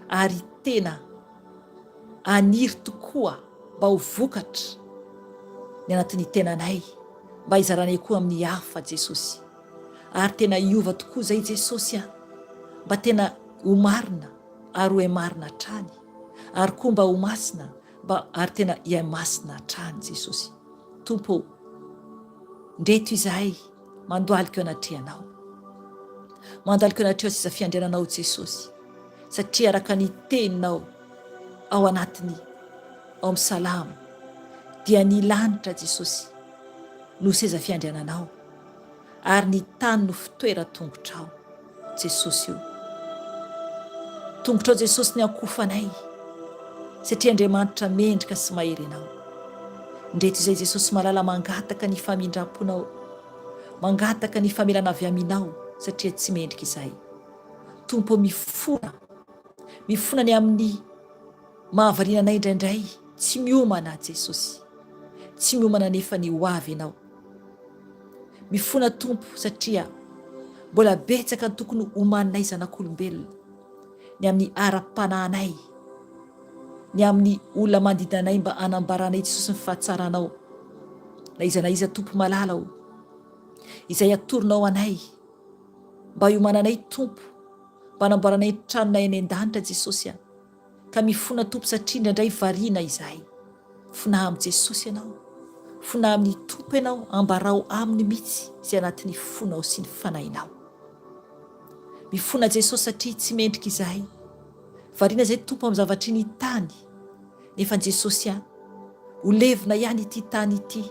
Ary tena haniry tokoa mba ho vokatra ny anatin'ny tenanay mba hizaranay koa amin'ny hafa Jesosy ary tena hiova tokoa zay Jesosy a mba tena ho marina ary ho marina hatrany ary koa mba ho masina mba ary tena hiay masina hatrany Jesosy Tompo ô ndreto izahay mandohalika eo anatrehanao mandohalika eo anatrehanao seza fiandriananao Jesosy satria araka ny teninao ao anatiny ao amin'ny salamo dia ny lanitra Jesosy no seza fiandriananao ary ny tany no fitoeran-tongotrao Jesosy o. Tongotrao Jesosy ny ankofanay satria Andriamanitra mendrika sy mahery Ianao. Ndreto izay Jesosy malala mangataka ny famindram-ponao, mangataka ny famelana avy Aminao satria tsy mendrika izahay. Tompo mifona, mifona ny amin'ny mahavariana anay indraindray, tsy miomana Jesosy, tsy miomana anefa ny ho avy Ianao. Mifona Tompo satria mbola betsaka ny tokony homaninay zanak'olombelona, ny amin'ny ara-panahinay, ny amin'ny olona manodidina anay mba hanambaranay Jesosy ny fahatsaranao. Na iza na iza Tompo malala o, izay atoronao anay, Mba hiomananay Tompo, mba hanamboaranay ny tranonay any an-danitra Jesosy a! Ka mifona Tompo satria indraindray variana izahay. Fonà amin'i Jesosy ianao, fonà amin'ny Tompo ianao, ambarao Aminy mihitsy izay anatin'ny fonao sy ny fanahinao. Mifona Jesosy satria tsy mendrika izahay. Variana izay Tompo amin'ny zavatry ny tany. Nefa Jesosy a, ho levona ihany ity tany ity.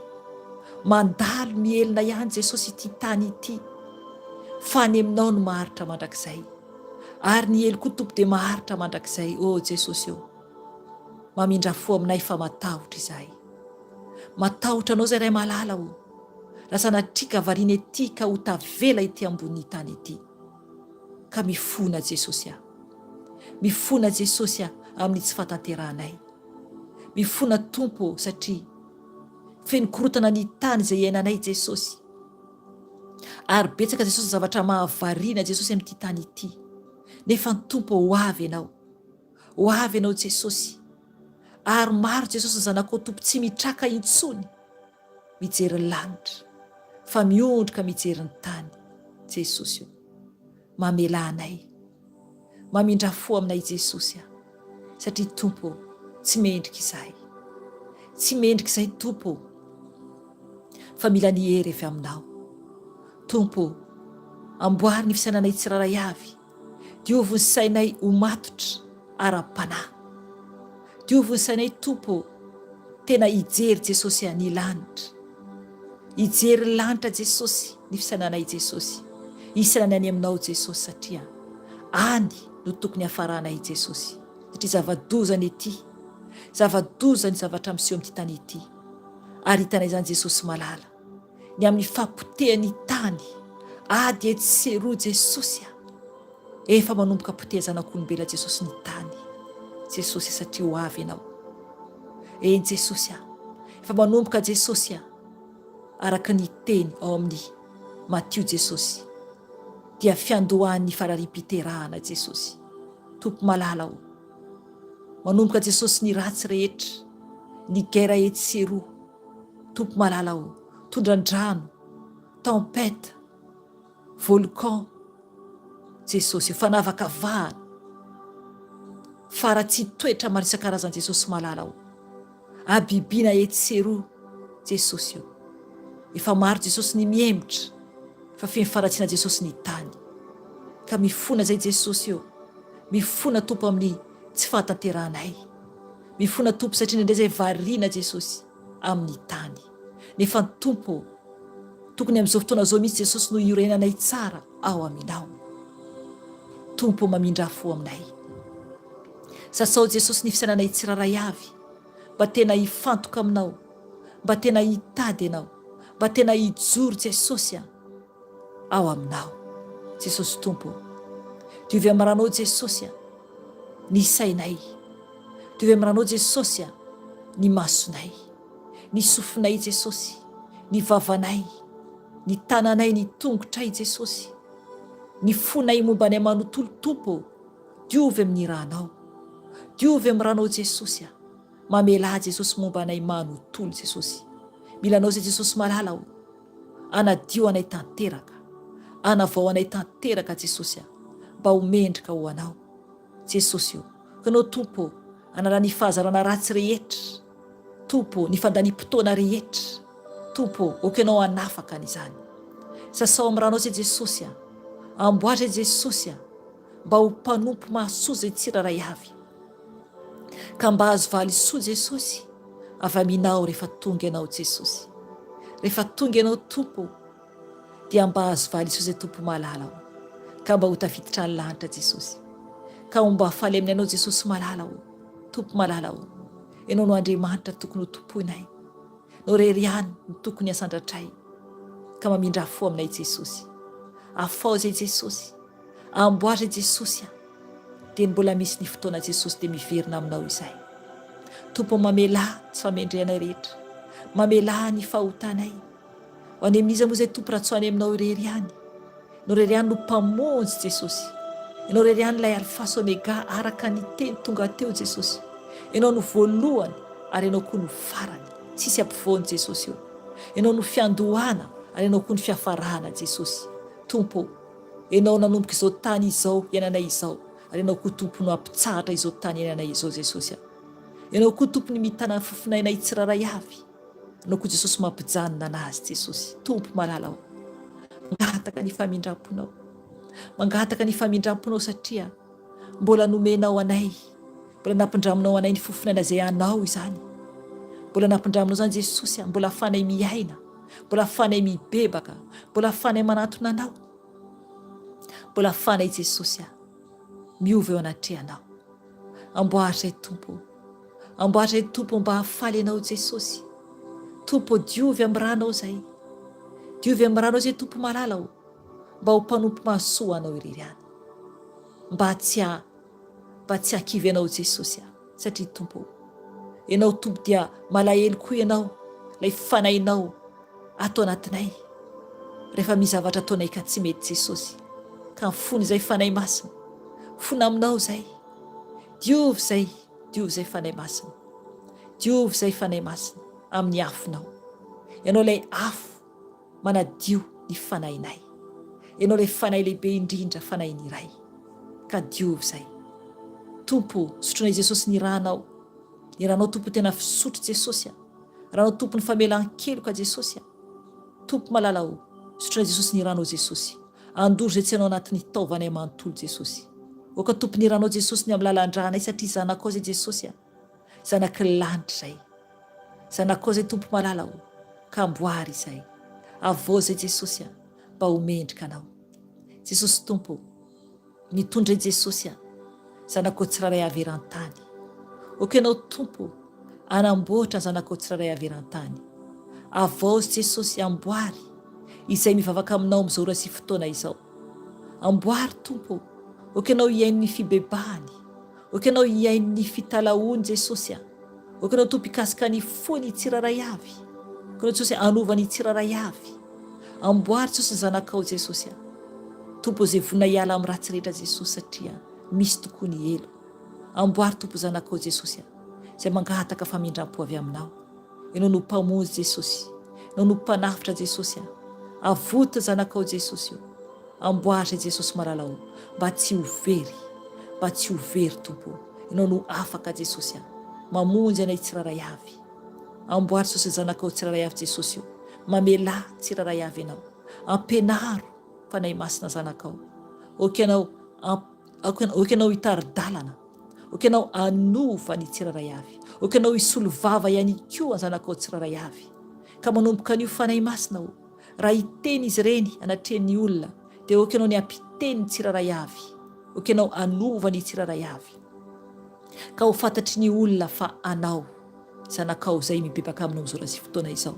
Mandalo mihelina ihany Jesosy ity tany ity. Fa any aminao no maharitra mandrakizay. Ary ny helo koa Tompo dia maharitra mandrakizay. Oh Jesosy ô, mamindra fo aminay fa matahotra izahay. Matahotra anao izay Ray malala ô. Raha sanatria ka variana ety ka ho tavela ety ambonin'ny tany ety. Ka mifona Jesosy a. Mifona Jesosy a amin'ny tsy fahatanterahanay. Mifona Tompo ô satria feno korotana ny tany izay iainanay Jesosy. Ary betsaka Jesosy ny zavatra mahavariana Jesosy amin'ity tany ity. Nefa ny Tompo ho avy Ianao. Ho avy Ianao Jesosy. Ary maro Jesosy ny zanakao Tompo tsy mitraka intsony mijery ny lanitra fa miondrika mijery ny tany. Jesosy o. Mamelà anay. Mamindrà fo aminay Jesosy a. Satria Tompo ô, tsy mendrika izahay. Tsy mendrika izahay Tompo ô, fa mila ny hery avy Aminao. Tompo ô, amboary ny fisainanay tsirairay avy, diovy ny sainay ho matotra ara-panahy. Diovy ny sainay Tompo ô, tena hijery Jesosy a, ny lanitra. Hijery ny lanitra Jesosy, ny fisainanay Jesosy. Hisainanay any Aminao Jesosy satria any no tokony hafaranay Jesosy satria zava-doza ny ety, zava-doza ny zavatra miseho amin'ity tany ity ary hitanay izany Jesosy malala ny amin'ny fahapotehan'ny tany, ady etsy sy eroa Jesosy a! Efa manomboka poteha zanak'olombelona Jesosy ny tany Jesosy satria ho avy Ianao eny Jesosy a! Efa manomboka Jesosy a! Araka ny teny ao amin'ny Matio Jesosy dia fiandohan'ny farariam-piterahana Jesosy Tompo malala o! Manomboka Jesosy ny ratsy rehetra, ny guerre etsy sy eroa Tompo malala o! Tondran-drano, tempête, volcan Jesosy o! Fanavakavahana, faharatsian-toetra maro isan-karazany Jesosy malala o! Habibiana etsy sy eroa Jesosy o! Efa maro Jesosy ny mihemotra fa feno faharatsiana Jesosy ny tany. Ka mifona zay Jesosy o! Mifona Tompo amin'ny tsy fahatanterahanay. Mifona Tompo satria indraindray zay variana Jesosy amin'ny tany. Nefa Tompo o! Tokony amin'izao fotoana izao mihitsy Jesosy no hiorenanay tsara ao Aminao. Tompo o mamindrà fo aminay. Sasao Jesosy ny fisainanay tsirairay avy mba tena hifantoka aminao, mba tena hitady Anao, mba tena hijoro Jesosy a, ao aminao. Jesosy Tompo o. Diovy amin'ny ranao Jesosy a, ny sainay. Diovy amin'ny ranao Jesosy a, ny masonay, ny sofinay Jesosy, ny vavanay, ny tananay, ny tongotray Jesosy, ny fonay momba anay manontolo Tompo o. Diovy amin'ny ranao. Diovy amin'ny ranao Jesosy a. Mamelà Jesosy momba anay manontolo Jesosy. Mila anao zay Jesosy malala o. Anadio anay tanteraka. Anavao anay tanteraka Jesosy a. Mba ho mendrika ho anao. Jesosy o. Kanao Tompo o. Anala ny fahazarana ratsy rehetra. Tompo o, ny fandaniam-potoana rehetra. Tompo o, ok Ianao hanafaka an'izany. Sasao amin'ny ranao zay Jesosy a. Amboary zay Jesosy a. Mba ho mpanompo mahasoa izay tsirairay avy. Ka mba azo valisoa Jesosy avy aminao rehefa tonga Ianao Jesosy. Rehefa tonga Ianao Tompo o, dia mba azo valisoa izay Tompo malala o. Ka mba ho tafiditra ny lanitra Jesosy. Ka ho mba faly amin'ny Anao Jesosy malala o. Tompo malala o. Ianao no Andriamanitra tokony ho tompoinay. Ianao irery ihany no tokony hasandratray. Ka mamindrà fo aminay Jesosy. Afaho izay Jesosy. Amboary Jesosy a! Dia ny mbola misy ny fotoana Jesosy dia miverina aminao izahay. Tompo mamelà tsy famendrehanay rehetra. Mamelà ny fahotanay. Ho any amin'iza moa izay Tompo raha tsy ho any aminao irery ihany. Ianao irery ihany no Mpamonjy Jesosy. Ianao irery ihany ilay Alpha sy Omega araka ny teny tonga teo Jesosy. Ianao no voalohany ary Ianao koa no farany. Tsisy ampovoany Jesosy o. Ianao no fiandohana ary Ianao koa no fiafarana Jesosy. Tompo o. Ianao nanomboka izao tany izao iainanay izao ary Ianao koa Tompo no hampitsahatra izao tany iainanay izao Jesosy a. Ianao koa Tompo ny mitana ny fofonainay tsirairay avy. Ianao koa Jesosy mampijanona anazy Jesosy Tompo malala o. Mangataka ny famindramponao. Mangataka ny famindramponao satria mbola nomenao anay, mbola nampindraminao anay ny fofonaina izay anao izany. Mbola nampindraminao izany Jesosy a, mbola afahanay miaina. Mbola afahanay mibebaka, mbola afahanay manatona Anao, mbola afahanay Jesosy a, miova eo anatrehanao. Amboary izay Tompo ô, amboary izay Tompo mba hahafaly Anao Jesosy. Tompo ô, diovy amin'ny ranao izay, diovy amin'ny ranao izay Tompo malala ô, mba ho mpanompo mahasoa Anao irery ihany, mba tsy ha, mba tsy hakivy Anao Jesosy a. Satria Tompo ô, Ianao Tompo dia malahelo koa Ianao, ilay Fanahinao ato anatinay. Rehefa misy zavatra ataonay ka tsy mety Jesosy ka mifona izay Fanahy Masina. Mifona aminao izay. Diovy izay, diovy izay Fanahy Masina. Diovy izay Fanahy Masina amin'ny afonao. Ianao ilay afo manadio ny fanahinay. Ianao ilay Fanahy lehibe indrindra, Fanahin'ny Ray. Ka diovy izay. Tompo, sotronay Jesosy ny ranao. Ny ranao Tompo tena fisotro Jesosy a. Ranao Tompo ny famelan-keloka Jesosy a. Tompo malala o, sotronay Jesosy ny ranao Jesosy. Andoro izay tsy anao anatin'ny taovanay manontolo Jesosy. Oka Tompo ny ranao Jesosy ny amin'ny lalan-dranay satria zanakao izay Jesosy a. Zanaky ny lanitra izay. Zanakao izay Tompo malala o, ka amboary izay. Avoa izay Jesosy a, mba ho mendrika anao. Jesosy Tompo o. Mitondra i Jesosy a, zanakao tsirairay avy eran-tany. Ok ianao Tompo anamboatra ny zanakao tsirairay avy eran-tany. Avaozy Jesosy, amboary izay mivavaka aminao amin'izao ora sy fotoana izao. Amboary Tompo, ok ianao hihaino ny fibebahany, ok ianao hihaino ny fitalahoany Jesosy a. Ok ianao Tompo hikasika ny fony tsirairay avy. Ok ianao Jesosy hanova ny tsirairay avy. Amboary Jesosy ny zanakao Jesosy a. Tompo izay vonona hiala amin'ny ratsy rehetra Jesosy satria misy tokoa ny helo. Amboary Tompo zanakao Jesosy a. Izay mangataka famindrampo avy aminao. Ianao no mpamonjy Jesosy. Ianao no mpanavotra Jesosy a. Avoty zanakao Jesosy o. Amboary izay Jesosy malala o. Mba tsy ho very. Mba tsy ho very Tompo o. Ianao no afaka Jesosy a. Mamonjy anay tsirairay avy. Amboary Jesosy zanakao tsirairay avy Jesosy o. Mamelà tsirairay avy Ianao. Ampianaro Fanahy Masina zanakao. Ok Ianao ok Ianao hitari-dalana. Ok Ianao hanova ny tsirairay avy. Ok Ianao hisolo vava ihany koa zanakao tsirairay avy. Ka manomboka anio Fanahy Masina o. Raha hiteny izy ireny anatrehan'ny olona dia ok Ianao ny hampiteny ny tsirairay avy. Ok Ianao hanova ny tsirairay avy. Ka ho fantatry ny olona fa Anao. Zanakao izay mibebaka aminao amin'izao ora sy fotoana izao.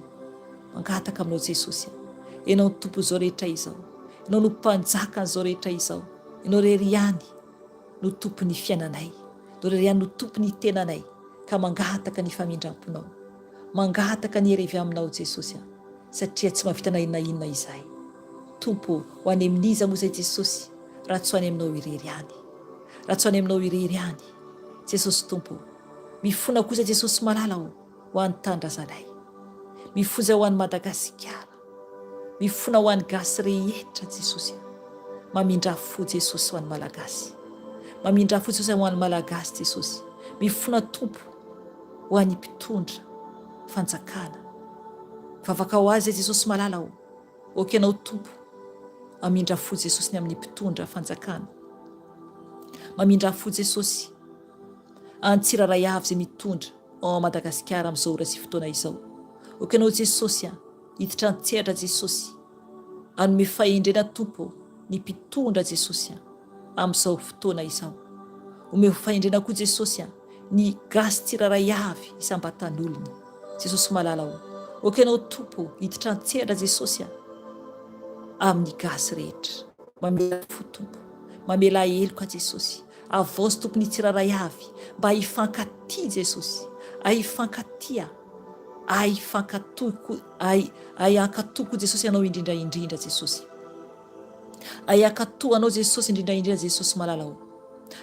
Mangataka aminao Jesosy a. Ianao no tompon'izao rehetra izao. Ianao no mpanjakan'izao rehetra izao. Ianao irery ihany no tompon'ny fiainanay. Ianao irery ihany no tompon'ny tenanay. Ka mangataka ny famindram-ponao. Mangataka ny hery avy aminao Jesosy a. Satria tsy mahavita na inona inona izahay. Tompo ô, ho any amin'iza moa izay Jesosy raha tsy ho any aminao irery ihany. Raha tsy ho any aminao irery ihany. Jesosy Tompo ô. Mifona kosa Jesosy malala ô ho an'ny tanindrazanay. Mifoza ho an'i Madagasikara. Mifona ho an'ny gasy rehetra Jesosy a. Mamindrà fo Jesosy ho an'ny Malagasy. Mamindrà fo Jesosy ho an'ny Malagasy Jesosy. Mifona Tompo ho an'ny mpitondra fanjakana. Vavaka ho azy Jesosy malala ô. Ok anao Tompo. Mamindrà fo Jesosy ny amin'ny mpitondra fanjakana. Mamindrà fo Jesosy. Any tsirairay avy izay mitondra ao Madagasikara amin'izao ora sy fotoana izao. Ok anao Jesosy a, hiditra an-tsehatra Jesosy, hanome fahendrena Tompo ô, ny mpitondra Jesosy a, amin'izao fotoana izao. Omeo fahendrena koa Jesosy a, ny gasy tsirairay avy isam-batan'olona. Jesosy malala ô. Ok anao Tompo ô, hiditra an-tsehatra Jesosy a, amin'ny gasy rehetra. Mamela fo Tompo, mamela heloka Jesosy. Avaozy Tompo ny tsirairay avy mba hifankatia Jesosy ay hifankatia ay hifankatoa ko ay ay hankatoa ko Jesosy Anao indrindra indrindra Jesosy ay hankatoa Anao Jesosy indrindra indrindra Jesosy malala o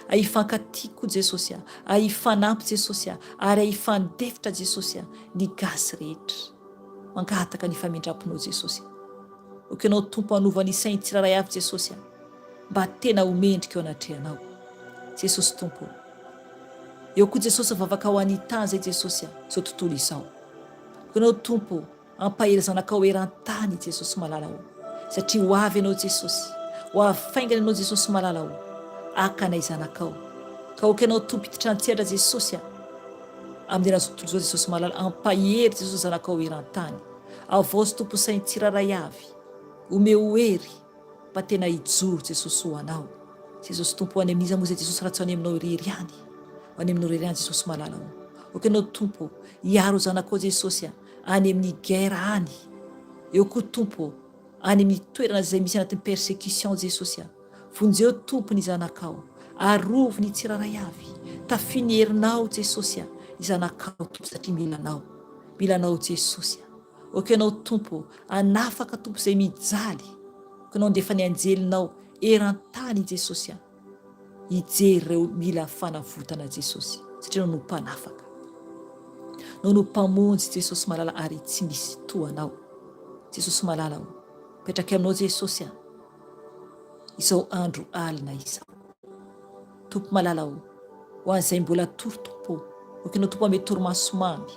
ay hifankatia ko Jesosy a ay hifanampy Jesosy a ary ay hifandefitra Jesosy a ny gasy rehetra mangataka ny famindram-ponao Jesosy ok Anao Tompo hanova ny sainy tsirairay avy Jesosy a mba tena ho mendrika eo anatrehanao Jesosy Tompo o. Eo koa Jesosy vavaka ho an'i tany zay Jesosy a, zao tontolo izao. Koa Ianao Tompo o, ampahery zanakao eran-tany Jesosy malala o. Satria ho avy Ianao Jesosy, ho avy faingana Ianao Jesosy malala o, haka anay zanakao. Ka aoka Ianao Tompo hiditra an-tsehatra Jesosy a, amin'ny eran'izao tontolo izao Jesosy malala, ampahery Jesosy zanakao eran-tany. Avaozy Tompo sainy tsirairay avy, omeo hery. Mba tena hijoro Jesosy ho anao Jesosy Tompo ho any amin'iza moa izay Jesosy raha tsy ho any aminao irery ihany ho any aminao irery ihany Jesosy malala o ok ianao Tompo hiaro zanakao Jesosy a any amin'ny guerre any eo koa Tompo any amin'ny toerana izay misy anatin'ny persecution Jesosy a vonjeo Tompo ny zanakao arovy ny tsirairay avy tafio ny herinao Jesosy a ny zanakao Tompo satria mila anao mila anao Jesosy a. Aoka Ianao Tompo hanafaka Tompo izay mijaly. Aoka Ianao handefa ny anjelinao eran-tany Jesosy a. Hijery ireo mila fanavotana Jesosy satria Ianao no mpanafaka. Ianao no mpamonjy Jesosy malala ary tsy misy toa Anao. Jesosy malala o. Petraky aminao Jesosy a. Izao andro alina izao. Tompo malala o, ho an'izay mbola tory Tompo o, ok ianao Tompo ame torimaso mamy,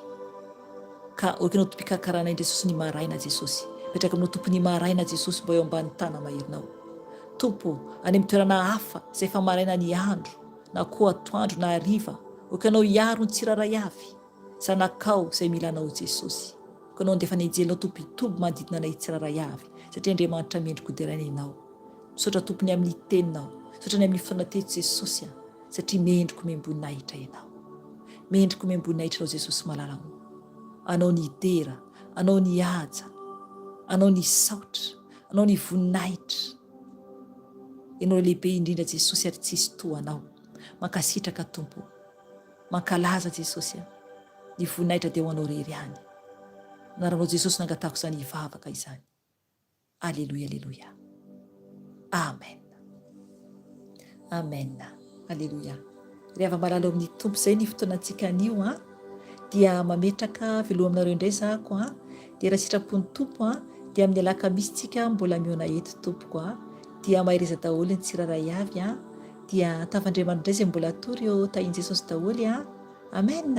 ka ok ianao Tompo hikarakarana indray Jesosy ny maraina Jesosy, mipetraka aminao Tompo ny maraina Jesosy mba eo ambany tana maherinao. Tompo o, any amin'ny toerana hafa izay efa maraina ny andro, na koa atoandro na hariva, ok ianao hiaro ny tsirairay avy, zanakao izay mila anao Jesosy. Ok ianao handefa ny anjelinao Tompo hitoby manodidina anay tsirairay avy, satria Andriamanitra mendrika hoderaina ianao. Misaotra Tompo ny amin'ny teninao. Misaotra ny amin'ny fotoana teto Jesosy a. Satria mendrika omem-boninahitra Ianao. Mendrika omem-boninahitra Ianao Jesosy malala o. Anao ny dera, Anao ny haja, Anao ny saotra, Anao ny voninahitra. Ianao lehibe indrindra Jesosy ary tsisy toa Anao. Mankasitraka Tompo. Mankalaza Jesosy a. Ny voninahitra dia ho Anao rery ihany. Anaranao Jesosy nangatahako izany hivavaka izany. Aleloia aleloia Amen Amen Aleloia Ry hava-malala ao amin'ny Tompo izay ny fotoanantsika anio an dia mametraka veloma aminareo indray zahako an dia raha sitrapon'ny Tompo an dia amin'ny alakamisy tsika mbola mihaona eto tompoko an dia mahereza daholo ny tsirairay avy an dia tafandriamana indray izay mbola hatory ô tahin'i Jesosy daholo an Amen.